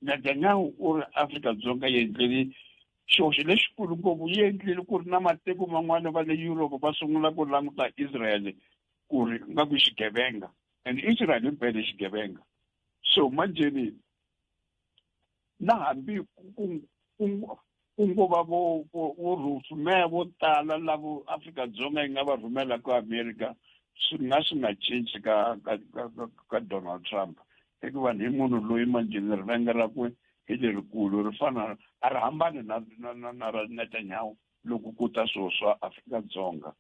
S6: Netanyahu u ri Afrika-Dzonga yi endleli xihoxo lexikulu ngopfu yi endlile ku ri na matiko man'wana va le Europe va sungula ku languta Israel ku ri nga ku xigevenga and Israel himpela xigevenga so manjheni na hambi ku ku ngo va vo vo vo rhumela vo tala lavo Afrika-Dzonga yi nga va rhumela ku America swi nga swi nga cinci ka ka ka ka Donald Trump hikuva hi munhu loyi manjheni rivenga rakwe hi lerikulu ri fana a ri hambani na na na na ra Netanyahu loko ku ta swilo swa Afrika-Dzonga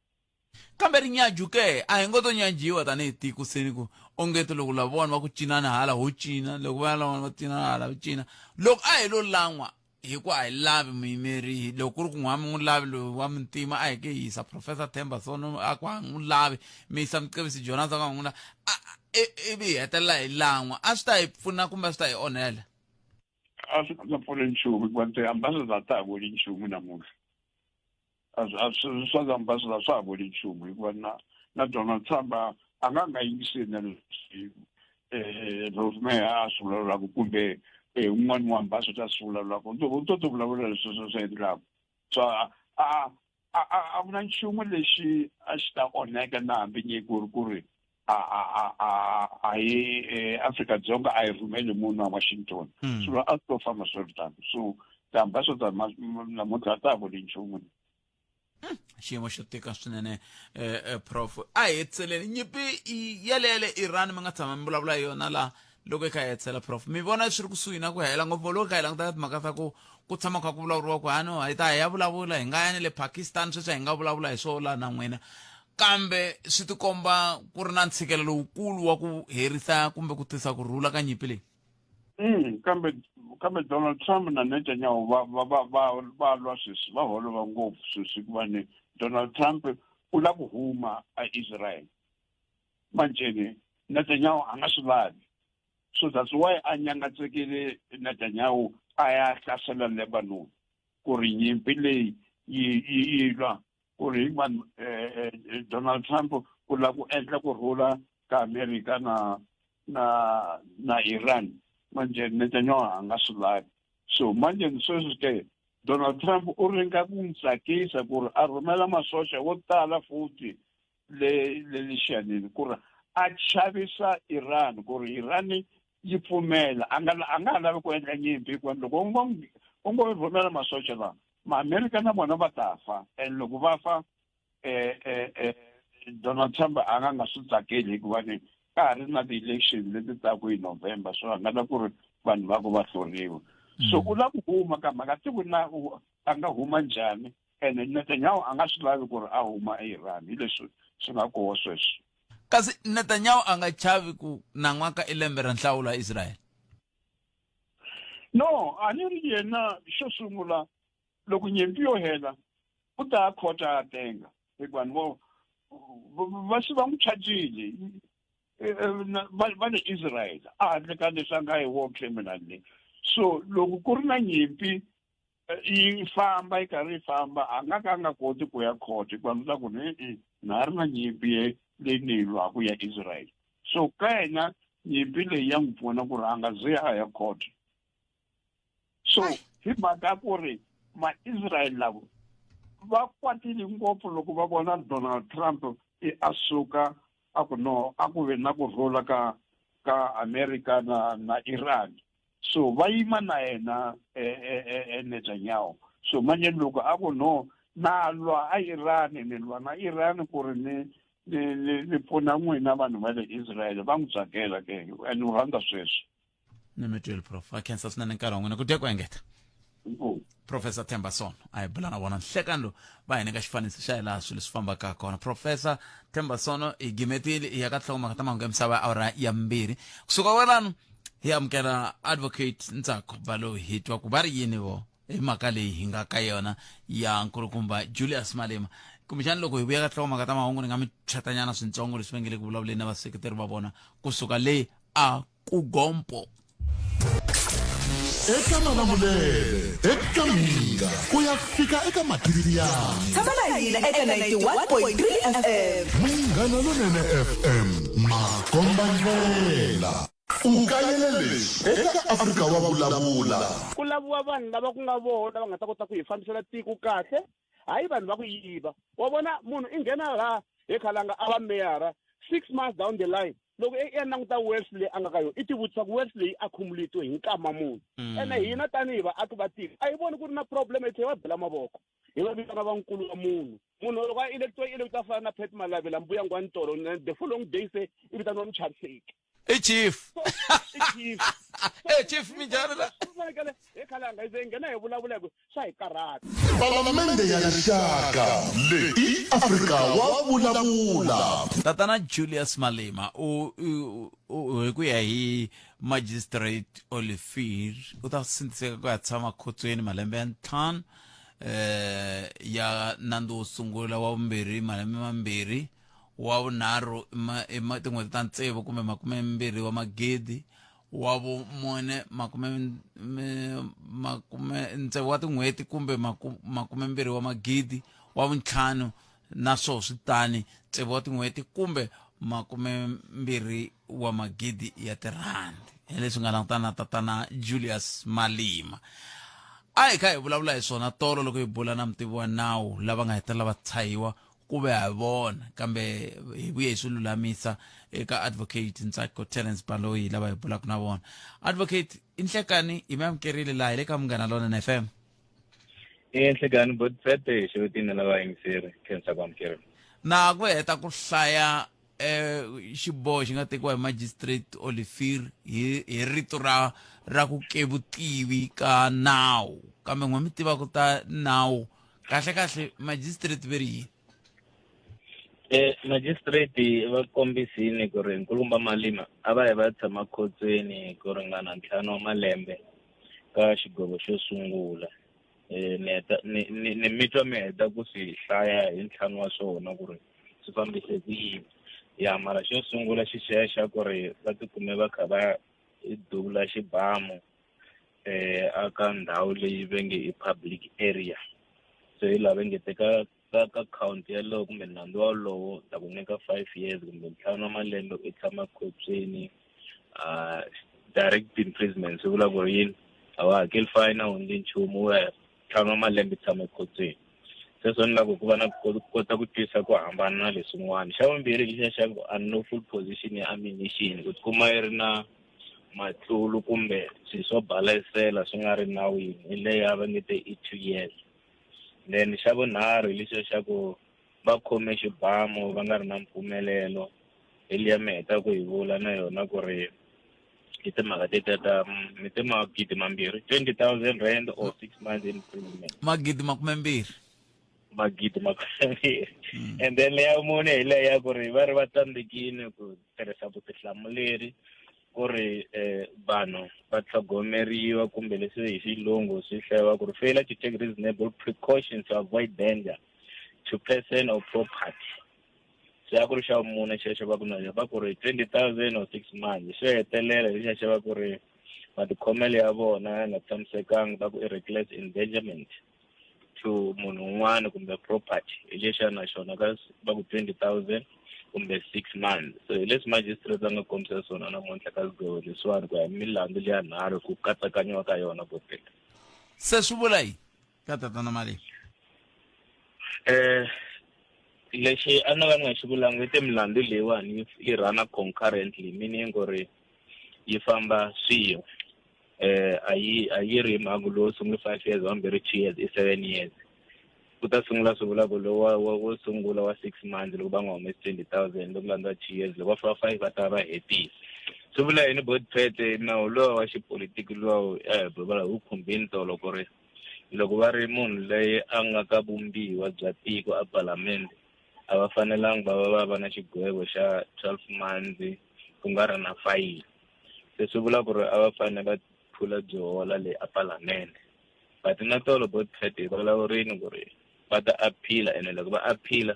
S1: Kambe rinyaju ke? A hi ngo to nyajiwa tanihi tiko se ni ku ongeti loko lavawani va ku cinani hala ho cina, loko va lavawani va cinana hala va cina. Loko a hi lo lan'wa hi ku a hi lavi muyimeri, loko ku ri ku n'wi a mi n'wi lavi loyi wa muntima a hi ke hi yisa Professor Themba Sono a ku a n'wi lavi, mi yisa Mcebisi Jonas a ku a n'wi lavi, ivi hi hetelela hi lan'wa, a swi ta hi pfuna kumbe a swi ta hi onhela?
S6: A swi nga pfuni nchumu hikuva ti-ambassador a ta ha vuli nchumu namuntlha. A swi swa ti-ambassador swa ha vuli nchumu hikuva na na Donald Trump a a nga nga yingiseli na leswi eh Rosemary a swi vulavulaka kumbe eh un'wana wa ambassador a swi vulavulaka u to u to ti vulavulela leswi swi swi endlaka so a a a a ku na nchumu lexi a xi ta onheka na hambi nge ku ri ku ri a a a a a hi eh, Afrika-Dzonga a yi rhumeli munhu a Washington hmm. swilo a swi to famba swi ri tano so ti-ambassador namuntlha a ta ha vuli nchumu.
S1: Xiyimo xo tika swinene. Prof, a hi hetseleni nyimpi yaleyo le Iran mi nga tshama mi vulavula hi yona laha. Loko hi kha hi hetsela, prof, mi vona swi ri kusuhi na ku hela ngopfu loko hi kha hi languta timhaka ta ku tshama kha ku vulavuriwa ku hano hi ta hi ya vulavula, hi nga ya ni le Pakistan sweswi, hi nga vulavula hi swo la na n'wina, kambe swi tikomba ku ri na ntshikelelo lowukulu wa ku herisa kumbe ku tisa ku rhula ka nyimpi leyi.
S6: Kambe Donald Trump na Netanyahu va lwa sweswi, va holova ngopfu sweswi, hikuva ni Donald Trump u lava ku huma aIsrael, manjheni Netanyahu a nga swi lavi. So that's why a nyangatsekile Netanyahu a ya hlasela Lebanon ku ri nyimpi leyi yi lwa ku ri vanhu. Donald Trump u lava ku endla ku rhula ka America na Iran, manje Netanyahu a nga swi lavi. So manje sweswi ke Donald Trump u ringa ku n'wi tsakisa ku ri a rhumela masocha wo tala futhi le lexiyanini ku ri a chavisa Iran ku ri Iran yi pfumela. A nga ha lavi ku endla nyimpi, hikuva loko u ngo rhumela masocha lawa, Maamerika na vona va ta fa, and loko va fa, Donald Trump a nga swi tsakeli, hikuva ni ka ha ri na ti-election leti taku hi November, so a nga la ku ri vanhu va ku va hluriwa. So u lava ku huma ka mhaka tiku na a nga huma njhani, ene Netanyahu a nga swi lavi ku ri a huma eIran. Hi leswi swi nga koho sweswi.
S1: Kasi Netanyahu a nga chavi ku nan'waka i lembe ra nhlawulo ya Israel?
S6: No, a ni ri yena xo sungula, loko nyimpi yo hela u ta khota a tenga, hikuva ni vo va se va n'wi chajile va le Israel a handle ka leswi a nga yi war criminal leyi. So loko ku ri na nyimpi yi famba yi karhi yi famba, a nga ka a nga koti ku ya court, hikuva ni ta ku ni e na ha ri na nyimpi leyi ni yi lwaku ya Israel. So ka yena nyimpi leyi ya n'wi pfuna ku ri a nga ze a ya court. So hi mhaka ku ri ma-Israel lavo va kwatile ngopfu loko va vona Donald Trump i a suka a ku no, a ku ve na ku rhula ka America na Iran, so va yima na yena Netanyahu. So manje loko a ku no, na lwa a Iran, ni lwa na Iran ku ri ni pfuna n'wina vanhu va le Israel, va n'wi tsakela ke and u rhandza sweswi.
S1: Ni mi twile, prof. A khensa swinene nkarhi wa n'wina ku dya ku engeta. Professor Themba Sono a hi bula na vona nhlekani lowu, va hi nyika xifaniso xa hi laha swilo swi fambaka kona. Professor Themba Sono, hi gimetile hi ya ka nhlokomhaka ta mahungu ya misava ya awara ya 2. Kusuka kwalano hi amukela Advocate Ntsako Baloyi, hi twa ku va ri yini vo hi mhaka leyi hi nga ka yona ya nkulukumba Julius Malema. Kumbexani loko hi vuya ka nhlokomhaka ta mahungu, ni nga mi chatanyana swintsongo leswi va nge le ku vulavuleni na vaseketeri va vona kusuka le a kugompo.
S2: Eka Malamulele, eka Mhinga ku ya fika eka Matiriyani.
S3: Tshama na hina eka 91.3 FM.
S2: Munghana Lonene FM, makombandlela. U kayele leswi eka Afrika wa Vulavula.
S8: Ku laviwa vanhu lava ku nga vona lava nga ta kota ku hi fambisela tiko kahle, hayi vanhu va ku yiva. Wa vona, munhu i nghena laha hi khalanga a va meyara, 6 months down the line, loko i ya languta wealth leyi a nga ka yona, i tivutisa ku wealth leyi accumulate hi nkama munhu. Ene hina tanihi vaaki va tiko a hi voni ku ri na problem, hi tlhela va bela mavoko, hi va vitana vankulu va munhu. Munhu loko a electiwa, i electiwa fana na Pat Malavela mbuya ngwani tolo, the following day se i vitaniwa muchaviseki.
S1: I chief.
S8: I chief.
S1: Eh, chief, minjhani la?
S8: Fanekele hi khalanga hi ze hi nghena hi vulavula hi ku swa hi karhata.
S2: Palamende ya Rixaka, leyi i Afrika wa Vulavula.
S1: Tatana Julius Malema u hi ku ya hi Magistrate Olivier u ta sindziseka ku ya tshama khotsweni malembe ya 5 ya nandzu wo sungula, wa vumbirhi malembe 2, wa vunharhu i ma tin'hweti ta tsevu kumbe 20 wa magidi, wa vumune 60 wa tin'hweti kumbe 20 wa magidi, wa vuntlhanu na swo swi tani tsevu wa tin'hweti kumbe 20 wa magidi ya tirhandi. Hi leswi nga langutana na tatana Julius Malema. A hi kha hi vulavula hi swona tolo loko hi bula na mutivi wa nawu lava nga hetelela va tshahiwa ku ve ha vona, kambe hi vuye hi swi lulamisa eka Advocate Ntsako Terence Baloyi lava hi bulaka na vona. Advocate, i nhlekani, hi mi amukerile laha hi le ka Munghana Lonene FM.
S16: I nhlikani Botfete xivutini na vayingiseri khensa ku amukeriwa.
S1: Na ku heta ku hlaya eh xiboho xi nga tekiwa hi magistrate Olivier hi hi rito ra ra ku ke vutivi ka nawu kambe n'we mi tiva ku ta nawu kahle kahle magistrate ve ri yini
S16: Eh, magistrate va kombisile ku ri nkulukumba Malima a va yi va tshama khotsweni ku ringana ntlhanu wa malembe ka xigwevo xo sungula eh, ni heta ni ni ni mi twa mi heta ku swi hlaya hi ntlhanu wa swona ku ri swi fambise ku yini ya mara xo sungula xi xexa ku ri va tikume va kha va duvula xibamu eh aka ndhawu leyi va nge i public area so hi laha va nge teka ka ka count yalowo kumbe nandzu wolowo ta ku nyika five years kumbe ntlhanu wa malembe u tshama khotsweni uh, direct imprisonment swi vula ku ri yini a wa hakeli fine a wu endli nchumu wa ntlhanu wa malembe tshama ekhotsweni sweswo ni lava ku va na ku kota ku twisa ku hambana na leswin'wana xa vumbirhi lexiya xa ku unlawful position ya ammunition ku tikuma yi ri na matlulu kumbe swilo swo balesela swi nga ri nawini hi leya va nge te i two years then xa vunharhu hi lexiya xa ku va khome xibamu va nga ri na mpfumelelo hi liya mi heta ku yi vula na yona ku ri i timhaka tetiya ta mi te magidi mambirhi 20 000 rand or six months imprisonment
S1: magidi makumembirhi
S16: magidi makumembirhi and then leya mune hi leya ku ri va ri va tsandzekile ku tirhisa vutihlamuleri ku ri eh, vanhu va tlhogomeriwa kumbe leswi hi xilungu swi hlayiwa ku ri failure to take reasonable precautions to avoid danger to person or property se a ku ri xa vumune xexo va ku na va ku ri 20 000 or six months xo hetelela hi xexe va ku ri matikhomelo ya vona ya nga tshamisekanga va ku i reckless endangerment to munhu un'wana kumbe property hi lexiya na xona ka va ku 20 000 kumbe six months so hi leswi magistrate va nga kombisa swona namuntlha ka swigwevo leswiwani ku ya hi milandzu leya nharhu ku katsakanyiwa ka yona boteka
S1: se swi vula yini ka tatana mali
S16: eh lexi a ni va ni nga xi vulanga i timilandzu leyiwani yi rhana concurrently meaning ku ri yi famba swin'we eh a yi a yi ri mhangu lowo sungula five years wambirhi two years i seven years ku ta sungula swi vula ku lowa wo sungula wa six months loko va nga humesi 20 000 loko landza two years loko va fika five va ta va hetile swi vula yini botpete nawu lowa wa xipolitiki lowa eh va wu khumbini tolo ku ri loko va ri munhu loyi a nga ka vumbiwa bya tiko a palamende a va fanelangi va va va va na xigwevo xa 12 months ku nga ri na fayili se swi vula ku ri a va fanele va phula byi hola leyi a palamende but na tolo botpet hi vulavurini ku ri va ta appeal ene loko va appeal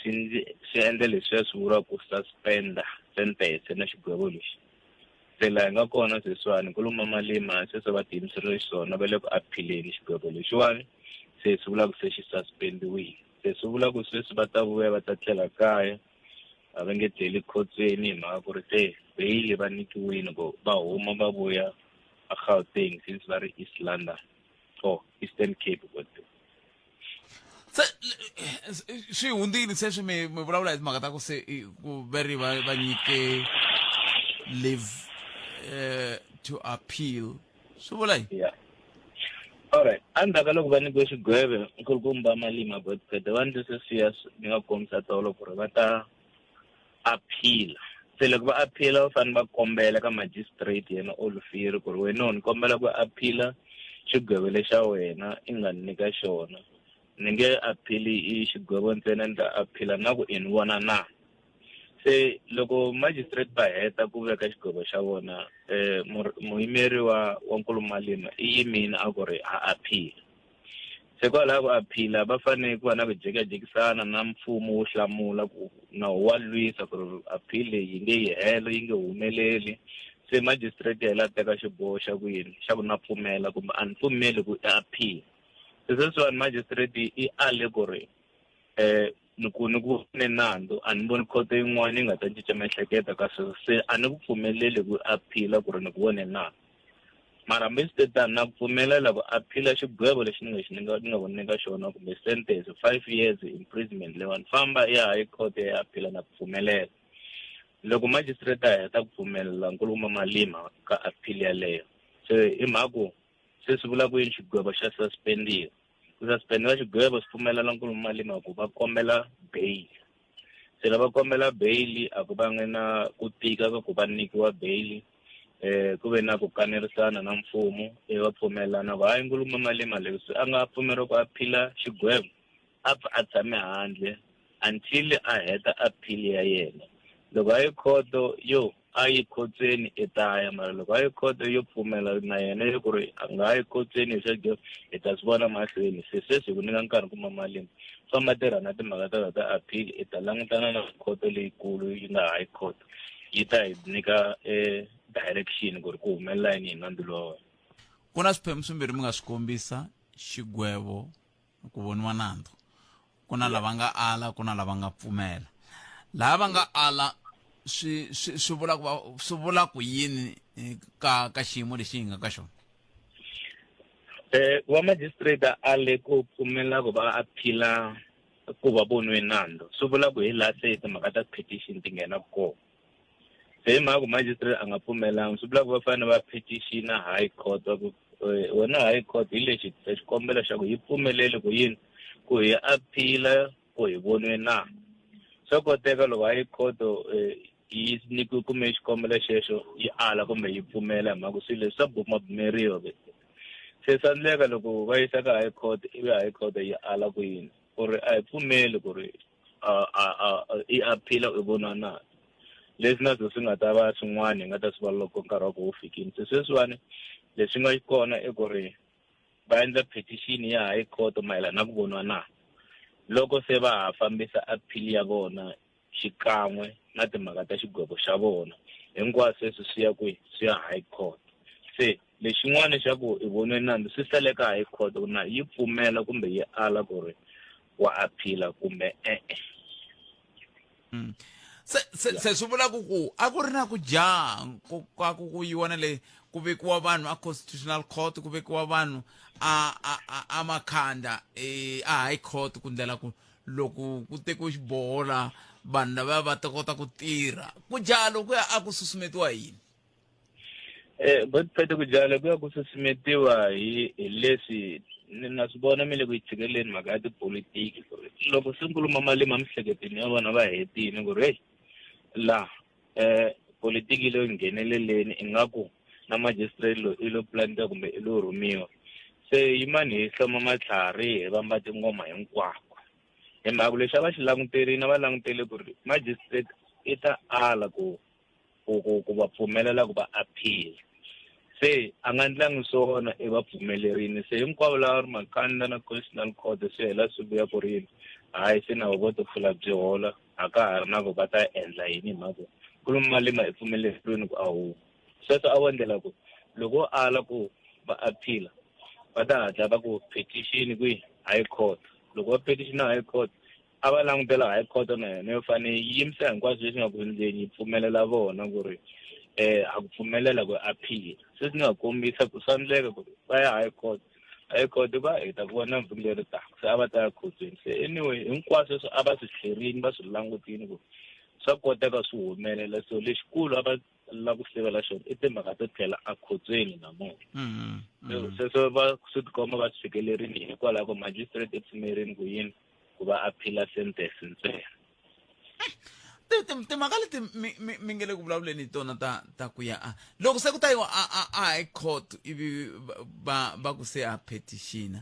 S16: swi swi endla leswiya swi vuriwa ku suspenda sentence na xigwevo lexi se laha hi nga kona sweswiwani nkulukumba Malima sweswo va tiyimiserile xiswona va le ku aphileni xigwevo lexiwani se swi vula ku se xi suspendiwile se swi vula ku sweswi va ta vuya va ta tlela kaya a va nge tleli khotsweni hi mhaka ku ri se beyili va nyikiwile ku va huma va vuya a Gauteng since va ri East London or Eastern Cape kodwa
S1: se swi hundzile se swi mi mi vulavula hi timhaka ta ku se ku ve ri va va nyike leave to appeal swi vula yini
S16: yeah alright endzhaku ka loko va nyikiwe xigweve nkulukumba Malima Godfred va ndle sweswiya ni nga kombisa tolo ku ri va ta appeal se loko va appeal va fanele va kombela ka magistrate yena Olufiri ku ri wena ni kombela ku appeal xigwevo lexa wena i nga ni nyika xona ni nge appeal i xigwevo ntsena ni ta appeal na ku i ni vona na se loko magistrate va heta ku veka xigwevo xa vona um muyimeri wa wa nkulu Malima i yimile a ku ri a appeal se kwalaho ku aphila va fanele ku va na ku jekajekisana na mfumo wo hlamula ku nawu wa lwisa ku ri appeal leyi yi nge yi helo yi nge humeleli se magistrate yena a teka xiboho xa ku yini xa ku na pfumela kumbe a ni pfumeli ku appeal se sweswiwani magistrate i ale ku ri um ni ku ni ku ne nandzu a ni voni khoto yin'wana yi nga ta cinca miehleketo ka sweswo se a ni ku pfumeleli ku aphila ku ri ni ku vone nandzu mara hambi swi te tano na ku pfumelela ku aphila xigwevo lexi ni nga xi ni nga ni nga ku nyika xona kumbe sentence five years imprisonment leyiwani famba i ya high court ya aphila na ku pfumelela loko magistrate a heta ku pfumelela nkulukumba Malima ka appeal yaleyo se i mhaka ku se swi vula ku yini xigwevo xa suspendiwa. Ku suspend-iwa xigwevo swi pfumelela nkulumo Malema ku va kombela bail. Se lava kombela bail a ku vangi na ku tika ka ku va nyikiwa bail ku ve na ku kanerisana na mfumo ivi va pfumelelana ku hayi nkulumo Malema leswi a nga pfumeriwa ku aphila xigwevo a pfa a tshame handle until a heta appeal ya yena. Loko a yi khoto yo a yi khotsweni i ta ya, mara loko a yi khoto yo pfumela na yena yo ku ri a nga yi khotsweni hi swa hi ta swi vona mahlweni. Se sweswi hi ku nyika nkarhi kuma mali famba tirha na timhaka ta ta appeal i ta langutana na khoto leyikulu yi nga high court yi ta hi nyika direction ku ri ku humelela yini hi nandzu lowa wena.
S1: Ku na swiphemu swimbirhi mi nga swi kombisa xigwevo ku voniwa nandzu ku na lava nga ala ku na lava nga pfumela lava va nga ala swi swi swi vula ku swi vula ku yini eh, ka ka xiyimo lexi hi nga ka xona
S16: Eh wa magistrate a ale ku pfumela ku va aphila ku va voniwe nandzu swi vula ku hi laha se timhaka ta petition ti nghena kona se hi mhaka ku magistrate a nga pfumelanga swi vula ku va fanele va petition high court va ku eh, wena high court hi lexi xikombelo xa ku hi pfumelele ku yini ku hi aphila ku hi voniwe na swa koteka loko high court eh, yi nyikiwe kume xikombelo xexo yi ala kumbe yi pfumela hi mhaka ku swilo leswi swa bumabumeriwa se swa endleka loko va yisa ka high court ivi high court yi ala ku yini ku ri a hi pfumeli ku ri i aphila i vona na leswi na swo swi nga ta va swin'wana hi nga ta swi va loko nkarhi wa ku wu fikile se sweswiwani leswi nga kona i ku ri va endla petition ya high court mayelana na ku voniwa na loko se va ha fambisa appeal ya vona xikan'we na timhaka ta xigwevo xa vona hinkwaswo sweswi swi ya kwihi swi ya high court se lexin'wana xa ku i voniwe nandzu swi sale ka high court ku na yi pfumela kumbe yi ala ku ri wa aphila kumbe e-e
S1: mm. se se se swi vula ku ku a ku ri na ku jaha ku ka ku ku yiwa na le ku vekiwa vanhu a constitutional court ku vekiwa vanhu a a a, a makhanda eh, a high court ku ndlela ku loko ku tekiwe xiboho la vanhu lava va ta kota ku tirha ku jaha lokuya a ku susumetiwa hi yini
S16: Eh, Godfrey ku jaha lokuya ku susumetiwa hi hi leswi ni na swi vona mi le ku yi tshikeleni mhaka ya tipolitiki loko se nkulumo malima emiehleketweni ya vona va hetile ku ri heyi la eh politiki leyi ngheneleleni ingaku na magistrate loyi i lo plantiwa kumbe i lo rhumiwa se yimani hi hloma matlhari hi vamba tingoma hinkwako hi mhaka ku lexi a va xi languterile a va langutele ku ri magistrate i ta ala ku ku ku ku va pfumelela ku va appeal se a nga ndlangi swona i va pfumelerini se hinkwavo lava ri makanda na constitutional court swi hela swi vuya ku ri yini hayi se na vo to pfula byi hola a ka ha ri na ku va ta endla yini hi mhaka ku ri malima i pfumeleriweni ku a huma sweswo a vo endlela ku loko wo ala ku va appeal va ta hatla va ku petition kwihi high court loko va petition high court a va langutela high court na yona yo fanele yi yimisa hinkwaswo leswi nga ku endleni yi pfumelela vona ku ri eh a ku pfumelela ku appeal se swi nga kombisa ku swa endleka ku va ya high court high court va hi ta ku vona vhiki leri taka se a va ta ya khotsweni se anyway hinkwaswo sweswo a va swi tlherini va swi langutini ku swa koteka swi humelela so lexikulu a va la ku sivela xona i timhaka to tlhela ekhotsweni namuntlha mm-hmm. sweswo va swi tikomba va swi fikelerini hikwalaho ko magistrate i pfumerini ku yini ku va a phila sentence ntsena
S1: timhaka leti mi nge le ku vulavuleni hi tona ta ta ku ya a loko se ku ta yiwa a a a high court ivi va va ku se a petitiona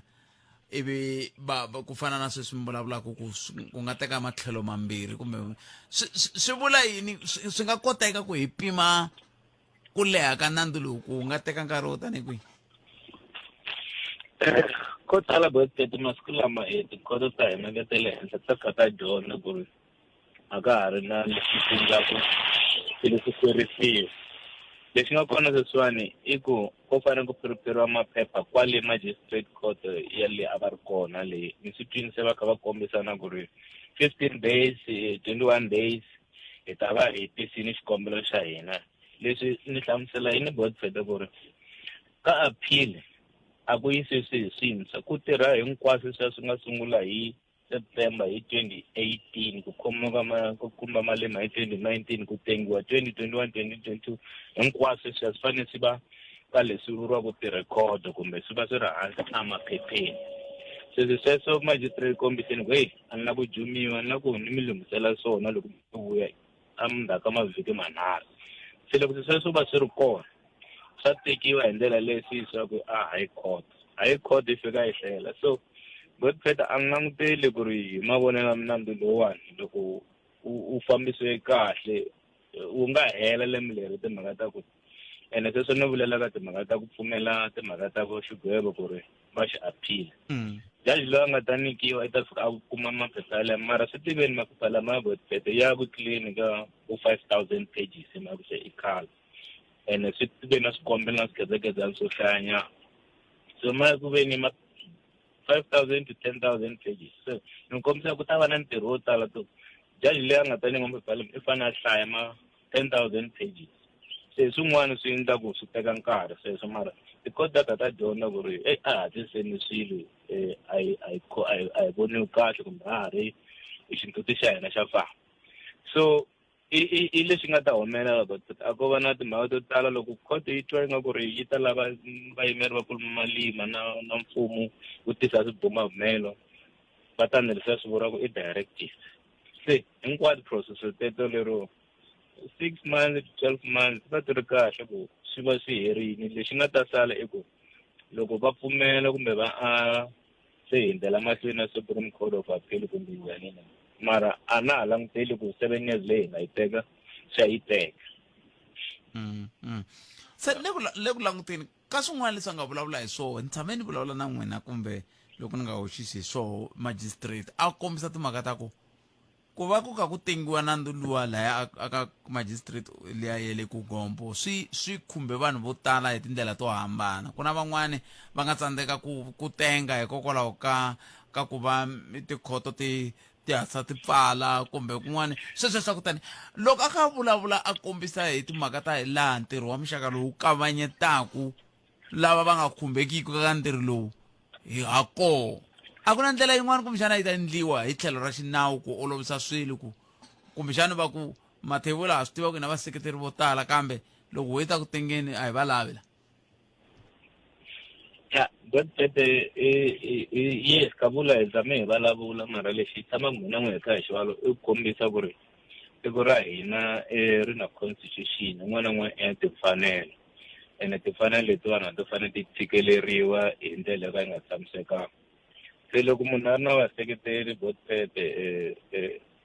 S1: ivi va ku fana na sweswi mi vulavulaka ku ku nga teka matlhelo mambirhi kumbe swi swi vula yini swi nga koteka ku hi pima ku leha ka nandzu lowu ku nga teka nkarhi wo tanihi kwihi
S16: eh, ko tala botete masiku lama e tikhoto ta hina ta le henhla ta kha ta dyondza ku ri a ka ha ri na leswi swi endlaku swilo swi hlwerisiwa lexi nga kona sweswiwani i ku ko fanele ku prepariwa maphepha kwale magistrate court ya le a va ri kona le ni swi twini se va kha va kombisana ku ri 15 days 21 days hi ta va hi tisini xikombelo xa hina leswi ni hlamusela yini godfrey ku ri ka appeal a ku yisi swihi swintshwa ku tirha hinkwaswo leswiya swi nga sungula hi September hi 2018 ku khomiwa ka ma ku kumba Malema hi 2019 ku tengiwa 2021 2022 hinkwaswo leswiya swi fanele swi va ka leswi vuriwaka ti-record kumbe swi va swi ri hansi emaphepheni Se se sweswo magistrate kombiseni ku heyi a ni la ku jumiwa ni la ku ni mi lunghisela swona loko mi vuya endzhaku ka mavhiki manharhu. Se loko sweswo va swi ri kona swa tekiwa hi ndlela leyi swi yisiwaka a high court. High court yi fika yi hlela. So Godfred a ni languteli ku ri hi mavonelo ya mina nandzu lowuwani loko wu fambisiwe kahle wu nga hela lembe leri timhaka ta ku ene sweswo ni vulela ka timhaka ta ku pfumela timhaka ta ku xigwevo ku ri va xi appeal. Judge loyi a nga ta nyikiwa i ta fika a kuma maphepha yaleyo mara swi tiveni maphepha lama ya Godfred ya ku clean ka vo 5000 pages hi mhaka ku se i khale ene swi ve na swikombelo na swikhedzekhedzana swo hlayanyana so ma ku ve ni ma 5000 to 10000 pages so ni kombisa ku ta va na ntirho wo tala to judge leyi a nga ta nyika maphepha lama i fanele a hlaya ma 10000 pages se swin'wana swi endla ku swi teka nkarhi sweswo mara tikoti ta ta dyondza ku ri eyi a hatliseni swilo um a hi a hi a hi a hi voniwi kahle kumbe a ha ri xintuti xa hina xa famba so i i i leswi nga ta humelela but a ko va na timhaka to tala loko khoto yi twa ingaku ri yi ta lava vayimeri va kuluma malima na na mfumo wu tisa swibumabumelo va ta endla leswiya swi vuriwaka i directive se hinkwato process teto lero 6 months to 12 months va ti ri kahle ku swi va swi herini lexi nga ta sala i ku loko va pfumela kumbe va a se hi ndlela mahlweni na Supreme Court of Appeal kumbe njhani na mara a na ha languteli ku 7 years leyi hi nga yi teka se yi teka.
S1: Se le ku le ku languteni ka swin'wana leswi a nga vulavula hi swona ni tshame ni vulavula na n'wina kumbe loko ni nga hoxisi hi swoho magistrate a kombisa timhaka ta ku Ku va ku kha ku tengiwa nandzu luwa laya a ka magistrate liya ya le ku Gompo swi swi khumbe vanhu vo tala hi tindlela to hambana. Ku na van'wani va nga tsandzeka ku ku tenga hikokwalaho ka ka ku va tikhoto ti ti hatlisa ti pfala kumbe kun'wani sweswo swa ku tani. Loko a kha a vulavula a kombisa hi timhaka ta hi laha ntirho wa muxaka lowu wu kavanyetaku lava va nga khumbekiki ka ntirho lowu hi ha koho a ku na ndlela yin'wana kumbexana yi ta endliwa hi tlhelo ra xinawu ku olovisa swilo ku kumbexana va ku mathevula ha swi tiva ku na vaseketeri vo tala kambe loko ho yi ta ku tengeni a hi va lavi la.
S16: Ya Godfred yes ka vula hi tshame hi vulavula mara lexi hi tshamaka mina n'wi hi kha hi xivalo i ku kombisa ku ri tiko ra hina ri na constitution un'wana na un'wana i na timfanelo ene timfanelo letiwani a ti fanele ti tshikeleriwa hi ndlela yo ka yi nga tshamisekanga se loko munhu a ri na vaseketeri vo tete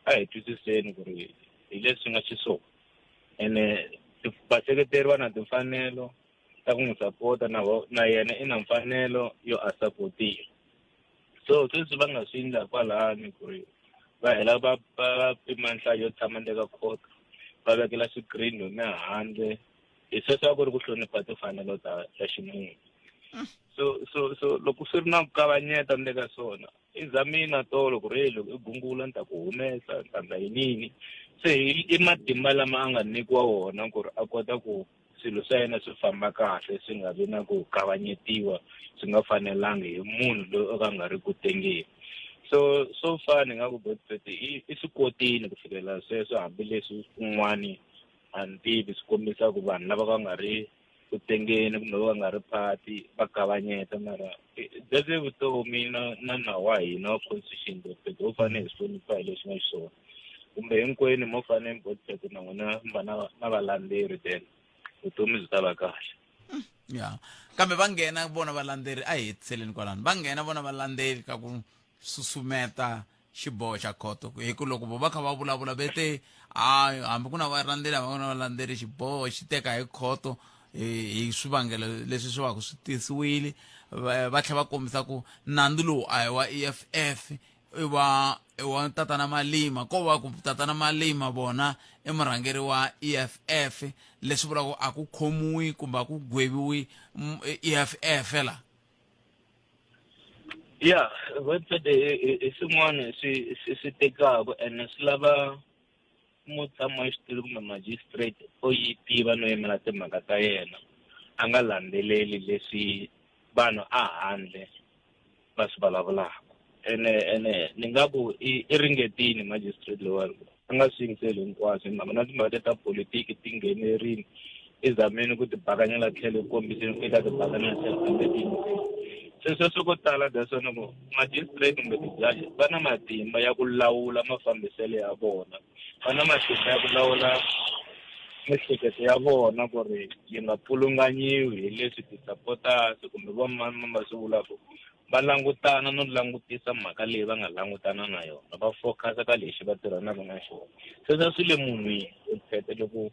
S16: a hi twisiseni ku ri hi leswi nga xiswona ene vaseketeri va na timfanelo ta ku n'wi sapota na na yena i na mfanelo yo a sapotiwa so sweswi va nga swi endla kwalani ku ri va hela va va pima nhlayo yo tshama ndzeni ka khoto va vekela swikrini na handle hi sweswo a ku ri ku hlonipha timfanelo ta ta ximunhu so so so loko swi ri na ku kavanyeta nle ka swona i zamina tolo ku ri loko i gungula ni ta ku humesa ni ta ndla yinini se i matimba lama a nga nyikiwa wona ku ri a kota ku swilo swa yena swi famba kahle swi nga vi na ku kavanyetiwa swi nga fanelangi hi munhu loyi o ka nga ri ku tengeni so so far ni nga ku Godfred i swi kotile ku fikelela sweswo hambileswi kun'wani a ni tivi swi kombisa ku vanhu lava va nga ri ku tengeni kumbe va nga ri phati va kavanyeta mara byebyo vutomi na na nawu wa hina wa constitution Godfred ho fanele hi hlonipha hi leswi nga xiswona kumbe hinkwenu mo fanele Godfred na n'wina mi va na na valandzeri then vutomi byi ta va kahle.
S1: Ya kambe va nghena vona valandzeri a hi hetiseleni kwalano va nghena vona valandzeri ka ku susumeta xiboho xa khoto hi ku loko vo va kha va vulavula ve te hayi hambi ku na valandzeri hambi ku na valandzeri xiboho xi teka hi khoto hi swivangelo leswi swi va ku swi tisiwile va tlhela va kombisa ku nandzu lowu a hi wa E_F_F i wa i wa tatana Malima ko va ku tatana Malima vona i murhangeri wa E_F_F leswi vulaka ku a ku khomiwi kumbe a ku gweviwi E_F_F la.
S16: Ya website hi swin'wana swi swi swi tekaka ene swi lava mutshami wa xitulu kumbe magistrate o yi tiva no yimela timhaka ta yena a nga landzeleli leswi vanhu a handle va swi vulavulaka ene ene ni nga ku i i ringetile magistrate lowani a nga swi yingiseli hinkwaswo hi mhaka na timhaka ta politiki ti nghenerile i zamile ku ti bakanyela tlhelo ku kombiseni ku i ta ti bakanyela tlhelo kambe ti yingiseli. Se sweswo ko tala that's why ni ku magistrate kumbe ti-judge va na matimba ya ku lawula mafambiselo ya vona va na matimba ya ku lawula miehleketo ya vona ku ri yi nga pfulunganyiwi hi leswi ti-supporters kumbe vo mani va swi vulaka va langutana no langutisa mhaka leyi va nga langutana na yona va focus-a ka lexi va tirhanaka na xona sweswo swi le munhwini phete loko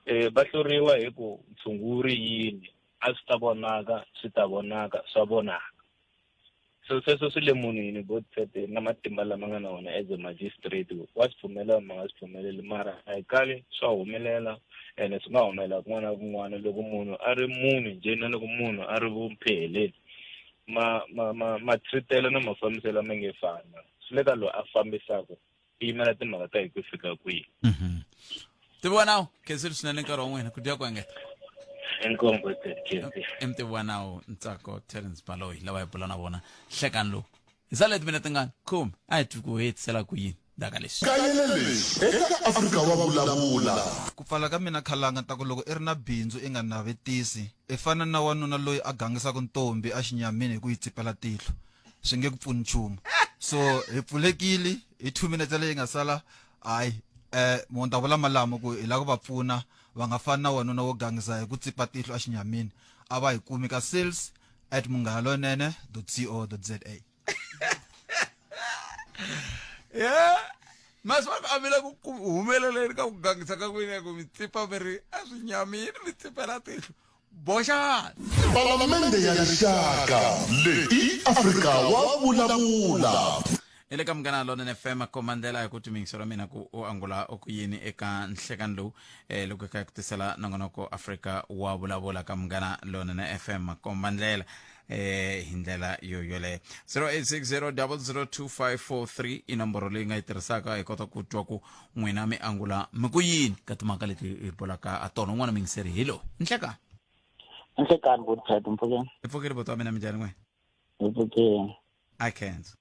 S16: um va hluriwa hi ku ntshungu wu ri yini a swi ta vonaka swi ta vonaka swa vonaka so sweswo swi le munhwini botfete na matimba lama nga na wona as a magistrate wa swi pfumelela ma nga swi pfumeleli mara a hi kali swa humelela ene swi nga humelela kun'wana na kun'wana loko munhu a ri munhu njhe na loko munhu a ri vumpheheleni ma ma ma matreatelo na mafambiselo ma nge fani swi le ka loyi a fambisaka i yimela timhaka ta hi ku fika kwihi mhm.
S1: tiviwa nawu khensile swinene nkarhi wa n'wina ku dya ku engeta
S16: inkombo
S1: i mutivi wa nawu ntsako terence baloyi lava hi bula na vona hlekani lowu hi sale timina tingani khume a hi twi ku hetisela ku yini ndaka leswi
S2: Kayele leswi eka Afrika wa vulavula.
S17: Ku pfala ka mina khalanga ni ta ku loko i ri na bindzu i nga navetisi i fana na wanuna loyi a gangisaka ntombi a xinyamini hi ku yi tsipela tihlo swi nge ku pfuni nchumu so hi pfulekile hi 2 minutes leyi nga sala hayi eh mo ta vula malamo ku hi lava ku va pfuna va nga fani na wanuna wo gangisa hi ku tsipa tihlo exinyamini a va hi kumi ka sales at munghana lonene co za.
S1: Yeah masiku a mi le ku humeleleni ka ku gangisa ka n'wina ku mi tsipa mi ri a swi nyamini mi tsipela tihlo boxani
S2: Palamende ya Rixaka leyi i Afrika wa vulavula.
S1: Hi le ka Munghana Lonene FM komba ndlela ya ku timinyikiselo wa mina ku u angula u ku yini eka nhlekani lowu eh, loko hi kha hi ku tisela nongonoko Afrika wa vulavula ka Munghana Lonene FM komba ndlela eh hi ndlela yo yoleyo 0860002543 i nomboro leyi nga yi tirhisaka hi kota ku twa ku n'wina mi angula mi ku yini ka timhaka leti hi bulaka ha tona un'wana muyingiseri hi loyi nhlekani
S18: Nhlekani botpet mpfukeni.
S1: Hi pfukile buti wa mina minjhani n'we
S18: Hi pfukile.
S1: I can't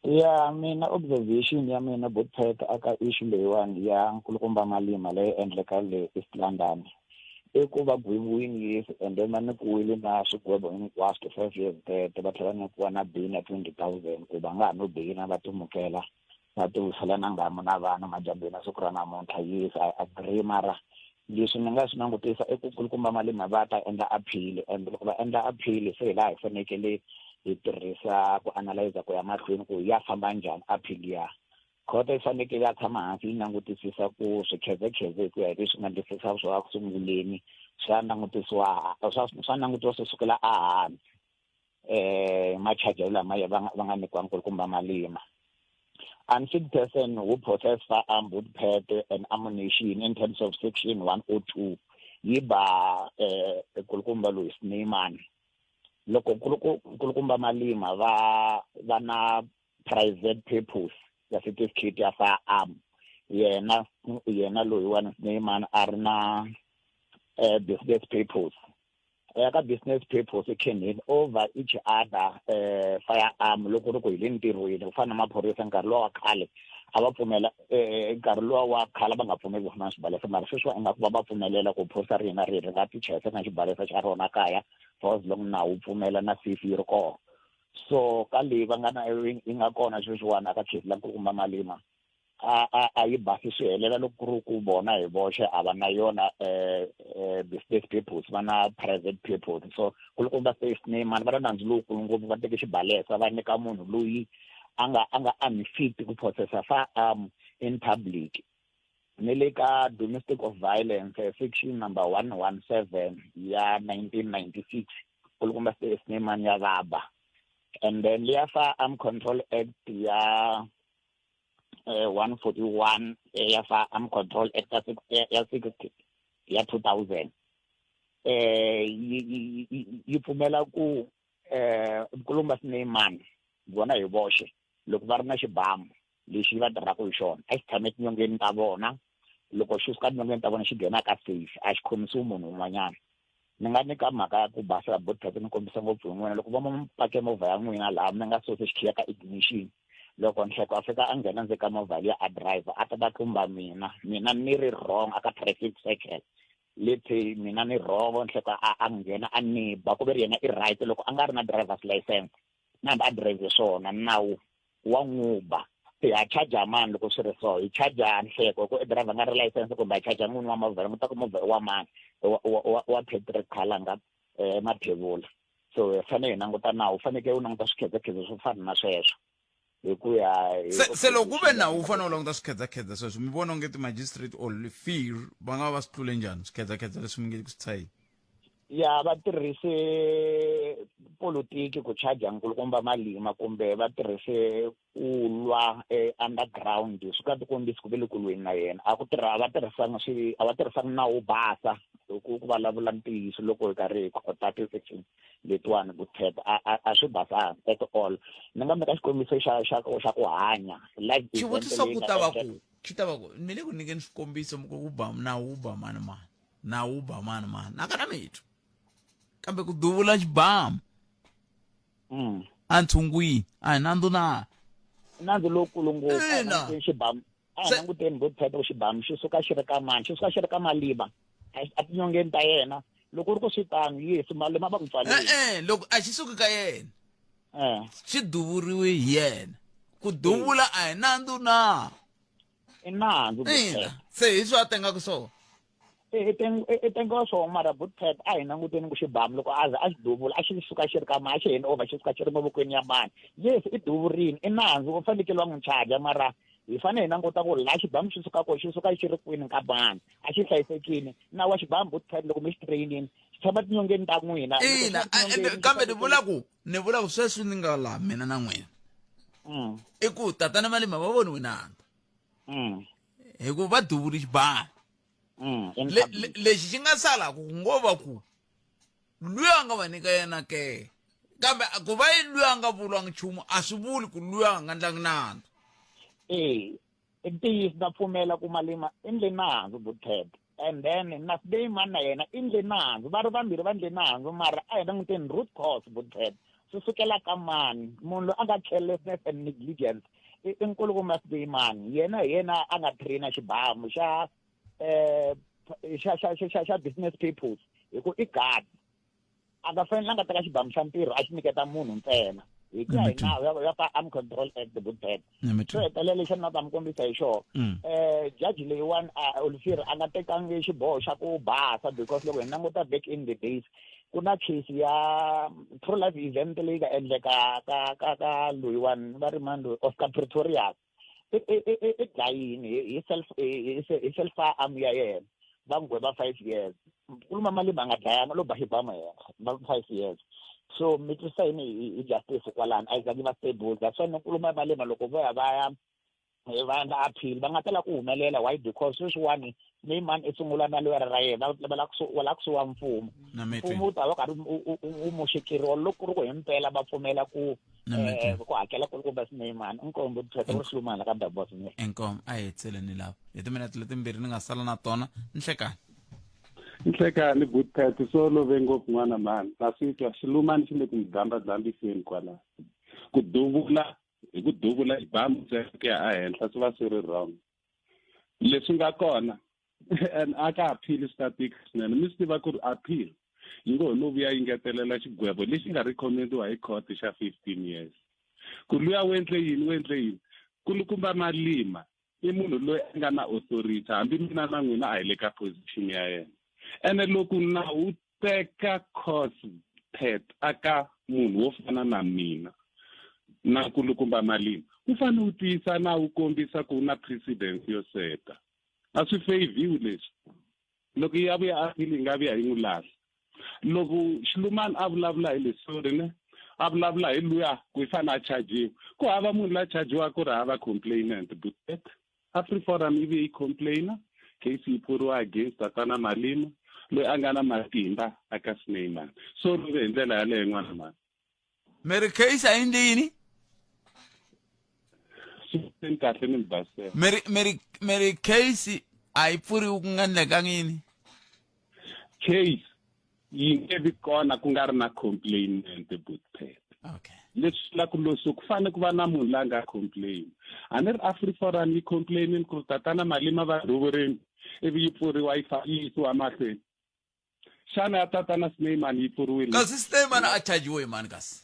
S18: Ya mina observation ya mina botpet aka issue leyiwani ya nkulukumba Malima leyi endleka le East London i ku va gweviwini yes and then va nyikiwile na swigwebo hinkwaswo ti-five years teto va tlhela va nyikiwa na beyili ya 20,000 ku va nga ha no beyila va timukela va tiwisela na nghamu na vana madyambu na siku ra namuntlha yes I agree mara leswi ni nga swi langutisa i ku kulukumba Malima va ta endla appeal and loko va endla appeal se hi laha hi fanekele hi tirhisa ku analyza ku ya mahlweni ku ya famba njhani appeal ya khoto yi fanekele ya tshama hansi yi langutisisa ku swikhezekheze hi ku ya hi leswi nga ndlisisa swa ku sunguleni swa langutisiwa swa swa langutiwa swi sukela ehansi eh machajelo lama va nga va nga nyikiwa nkulukumba Malima unfit person who possess firearm would pad and ammunition in terms of section 102 yi ba eh nkulukumba loyi Snyman loko nkulukumba Malima va va na private purpose ya certificate ya firearm yena yena loyiwani Snyman a ri na eh business purpose ya ka business purpose can hand over each other eh firearm loko ri ku hi le ntirhweni ku fana na maphorisa nkarhi luwa wa khale a va pfumela eh nkarhi luwa wa khale va nga pfumeli ku fana xibalesa mara sweswiwa ingaku va va pfumelela ku phorisa rihi na rihi ri nga ti chayisa na xibalesa xa rona kaya for as long nawu wu pfumela na safe yi ri kona so ka leyi va nga na yi nga kona sweswiwani aka case la nkulukumba Malima a a a yi basi swi helela loko ku ri ku vona hi voxe a va na yona eh, eh business purpose va na private purpose so kulukumba face name mani va na nandzu lowukulu ngopfu va teke xibalesa va nyika munhu loyi a nga a nga unfit ku processa firearm in public ni le ka domestic of violence eh, section number 117 ya 1996 kulukumba space name ya vaba and then leya firearm control act ya 141 eh, ya Firearm Control Act ya 60 ya 2000 eh yi pfumela ku eh Nkulumba Snyman vona hi voxe loko va ri na xibamu lexi va tirhaka hi xona a xi tshame etinyongeni ta vona loko xi suka tinyongeni ta vona xi nghena ka safe a xi khomisiwi munhu un'wanyana Ni nga nyika mhaka ya ku basa buti ni kombisa ngopfu hi n'wina loko va mi pake movha ya n'wina laha mi nga susi xikhiya ka ignition loko Nhleko a fika a nghena ndzeni ka movha liya a driver a ta ta tlumba mina mina ni ri wrong aka traffic circle Let's say mina ni rhongo Nhleko a a nghena a ni ba ku ve ri yena i right loko a nga ri na driver's license na hambi a drive swona nawu wa n'wi ba. Se ha charger mani loko swi ri so? Hi charger Nhleko hi ku i driver nga ri license kumbe hi charger n'wini wa movha mi ta ku movha i wa mani wa wa wa Patrick Khalanga eh Mathebula. So hi fanele hi languta nawu u fanekele u languta swikhedzekhedze swo fana na sweswo hi ku ya hi
S1: Se se loko ku ve nawu wu fanele wu languta swikhedzekhedze sweswo mi vona onge ti-magistrate or fir va nga va va swi tlule njhani swikhedzekhedze leswi mi nge ku swi tshayeni?
S18: Ya va tirhise politiki ku charger nkulukumba Malima kumbe va tirhise ku lwa eh, underground swi ka tikombisi ku ve le ku lweni na yena a ku tirha a va tirhisanga swi a va tirhisanga nawu wo basa ku ku vulavula ntiyiso loko hi karhi hi khota ti-section letiwani ku thet a a a swi basanga at all ni nga meka xikombiso xa xa xa ku hanya life event
S1: Xivutiso
S18: leyi
S1: ku
S18: nga
S1: ta va
S18: endleka
S1: ku xi ta va ku mi le ku nyikeni swikombiso mi ku wu ba nawu wu ba mani mani nawu wu ba mani mani na kana mi twa kambe ku duvula xibamu entshungwini a hi nandzu na
S18: nandzu lowukulu ngopfu a hi
S1: Ina.
S18: languteni xibamu a hi
S1: Se-
S18: languteni ngo phepha ku xibamu xi suka xi ri ka mani xi suka xi ri ka maliba a a tinyongeni ta yena loko ku ri ku swi tano yesu malima va n'wi pfaleli
S1: e-e loko a xi suki ka yena
S18: eh
S1: xi duvuriwe hi yena ku duvula a hi nandzu na
S18: i nandzu
S1: ina se hi swi a tengaka swona
S18: i tengiwa swona mara bootpet a hi languteni ku xibamu loko a ze a xi duvula a xi suka xi ri ka mani a xi hand over xi suka xi ri mavokweni ya mani yes i duvurini i nandzu u fanekele va n'wi charger mara hi fanele hi languta ku laha xibamu xi suka kona xi suka xi ri kwini ka mani a xi hlayisekile nawu wa xibamu bootpet loko mi xi trainini xi tshama tinyongeni ta n'wina
S1: ina kambe ni vula ku ni vula ku sweswi ni nga laha mina na n'wina i ku tatana Malima va voniwe nandzu hi ku va duvuli xibani lexi xi nga sala ku ngo va ku luya a nga va nyika yena ke kambe ku va yi luya a nga vulwangi nchumu a swi vuli ku luya a nga ndlangi nandzu
S18: e i ntiyiso na pfumela ku Malima i ndle nandzu Bootpet and then na Sibeyimani na yena i ndle nandzu va ri vambirhi va ndle nandzu mara a hi languteni root cause Bootpet swi sukela ka mani munhu loyi a nga carelessness and negligence i i nkulukumba Sibeyimani yena hi yena a nga trainer xibamu xa eh xa xa xa xa business purpose hi ku i guard a nga fanelanga teka xibamu xa ntirho a xi nyiketa munhu ntsena hi ku ya hi nawu ya ya Firearm Control Act Bootpet xo hetelela lexi ni nga ta mi kombisa hi xona judge leyiwani Olivier a nga tekangi xiboho xa ku basa because loko hi languta back in the days ku na case ya pro life event leyi nga endleka ka ka ka loyiwani va ri mani loyi Oscar Pretorius i i i i dlayini hi self hi self firearm ya yena va n'wi gweva 5 years kuluma Malima a nga dlayanga lo ba xibamu yena va 5 years so mi twisisa yini hi justice kwalano a yi zangi va stable that's why ni kuluma Malima loko vo ya va ya va endla appeal va nga tala ku humelela why because sweswiwani Neyman i sungula na lwera ra yena va lava ku va lava ku suwa mfumo mfumo wu ta va karhi wu moxekeriwa loko ku ri ku himpela va pfumela ku ku hakela kulukumba Snyman inkombo tshweta ku ri xilumana ka Davos ne
S1: inkomo a hi hetseleni lava hi timinete letimbirhi ni nga sala na tona nhlekani
S19: nhlekani Bootpet so love ngopfu n'wana mhani na swi twa xilumani xi le ku mi dlambadlambiseni kwalaho ku duvula hi ku duvula xibamu ntsena ku ya ehenhla swi va swi ri wrong leswi nga kona and a ka appeal swi ta tika swinene mi swi tiva ku ri appeal yi ngo ho no vuya yi ngetelela xigwevo lexi nga recommend-iwa hi court xa 15 years ku luya u endle yini u endle yini kulukumba Malima i munhu loyi a nga na authority hambi mina na n'wina a hi le ka position ya yena ene loko nawu wu teka course pet aka munhu wo fana na mina na nkulukumba Malima wu fanele wu tiyisa na wu kombisa ku na precedence yo seta a swi favhiwi leswi loko yi ya vuya appeal yi nga vuya yi n'wi lahla loko Xilumani a vulavula hi leswi sorry ne a vulavula hi luya ku yi fanele a chajiwa ku hava munhu la chajiwaka ku ri hava complainant but AfriForum yi vuye yi complaina case yi pfuriwa against tatana Malima loyi a nga na matimba aka Snyman so ri hi ndlela yaleyo n'wana mhani
S1: mi ri case a yi ndli yini
S19: swi kahle ni mi basela
S1: mi ri mi ri mi ri case a yi pfuriwi ku nga ndlekangi yini
S19: case yi nge vi kona ku nga ri na complainant Bootpet
S1: okay
S19: leswi vulaka leswi ku fanele ku va na munhu la nga complain a ni ri AfriForum yi complainini ku ri tatana Malima va rhuvurini ivi yi pfuriwa yi yi yisiwa mahlweni Xana ya tatana Snyman yi pfuriwile?
S1: Kasi Snyman a chajiwe hi mani kasi?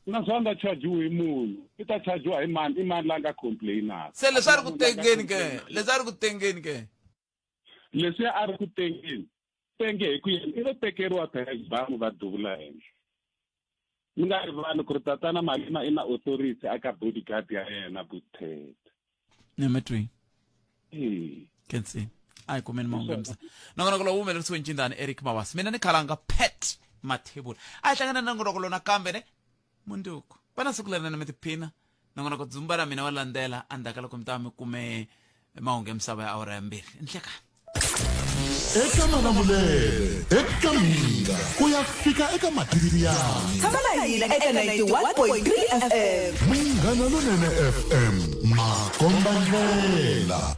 S19: Naswona ta chajiwe hi munhu. I ta chajiwa hi mani? I mani la nga complainaka?
S1: Se leswi a ri ku tengeni ke? Leswi a ri ku tengeni ke?
S19: Leswi a ri ku tengeni, tenge hi ku yena i lo tekeriwa phela xibamu va duvula henhla. Mi nga rivali ku ri tatana Malema i na authority aka bodyguard ya yena Butete.
S1: Ni mi twi.
S19: Eh.
S1: Kensi. A hi kumeni mahungu ya misava. Nongonoko lowu humelerisiwe ncindani Eric Mawasi. Mina ni khalanga Pat Mathebula. A hi hlangana na nongonoko lona kambe ne munduku. Va na siku lerinene mi tiphina. Nongonoko dzumba ra mina wa landzela endzhaku ka loko mi ta va mi kume mahungu ya misava ya awara ya mbirhi. Nhlekani.
S2: Eka Malamulele, eka Mhinga, ku ya fika eka Matiriyani.
S3: Tshama na hina eka 91.3 FM.
S2: Munghana Lonene FM, makomba ndlela.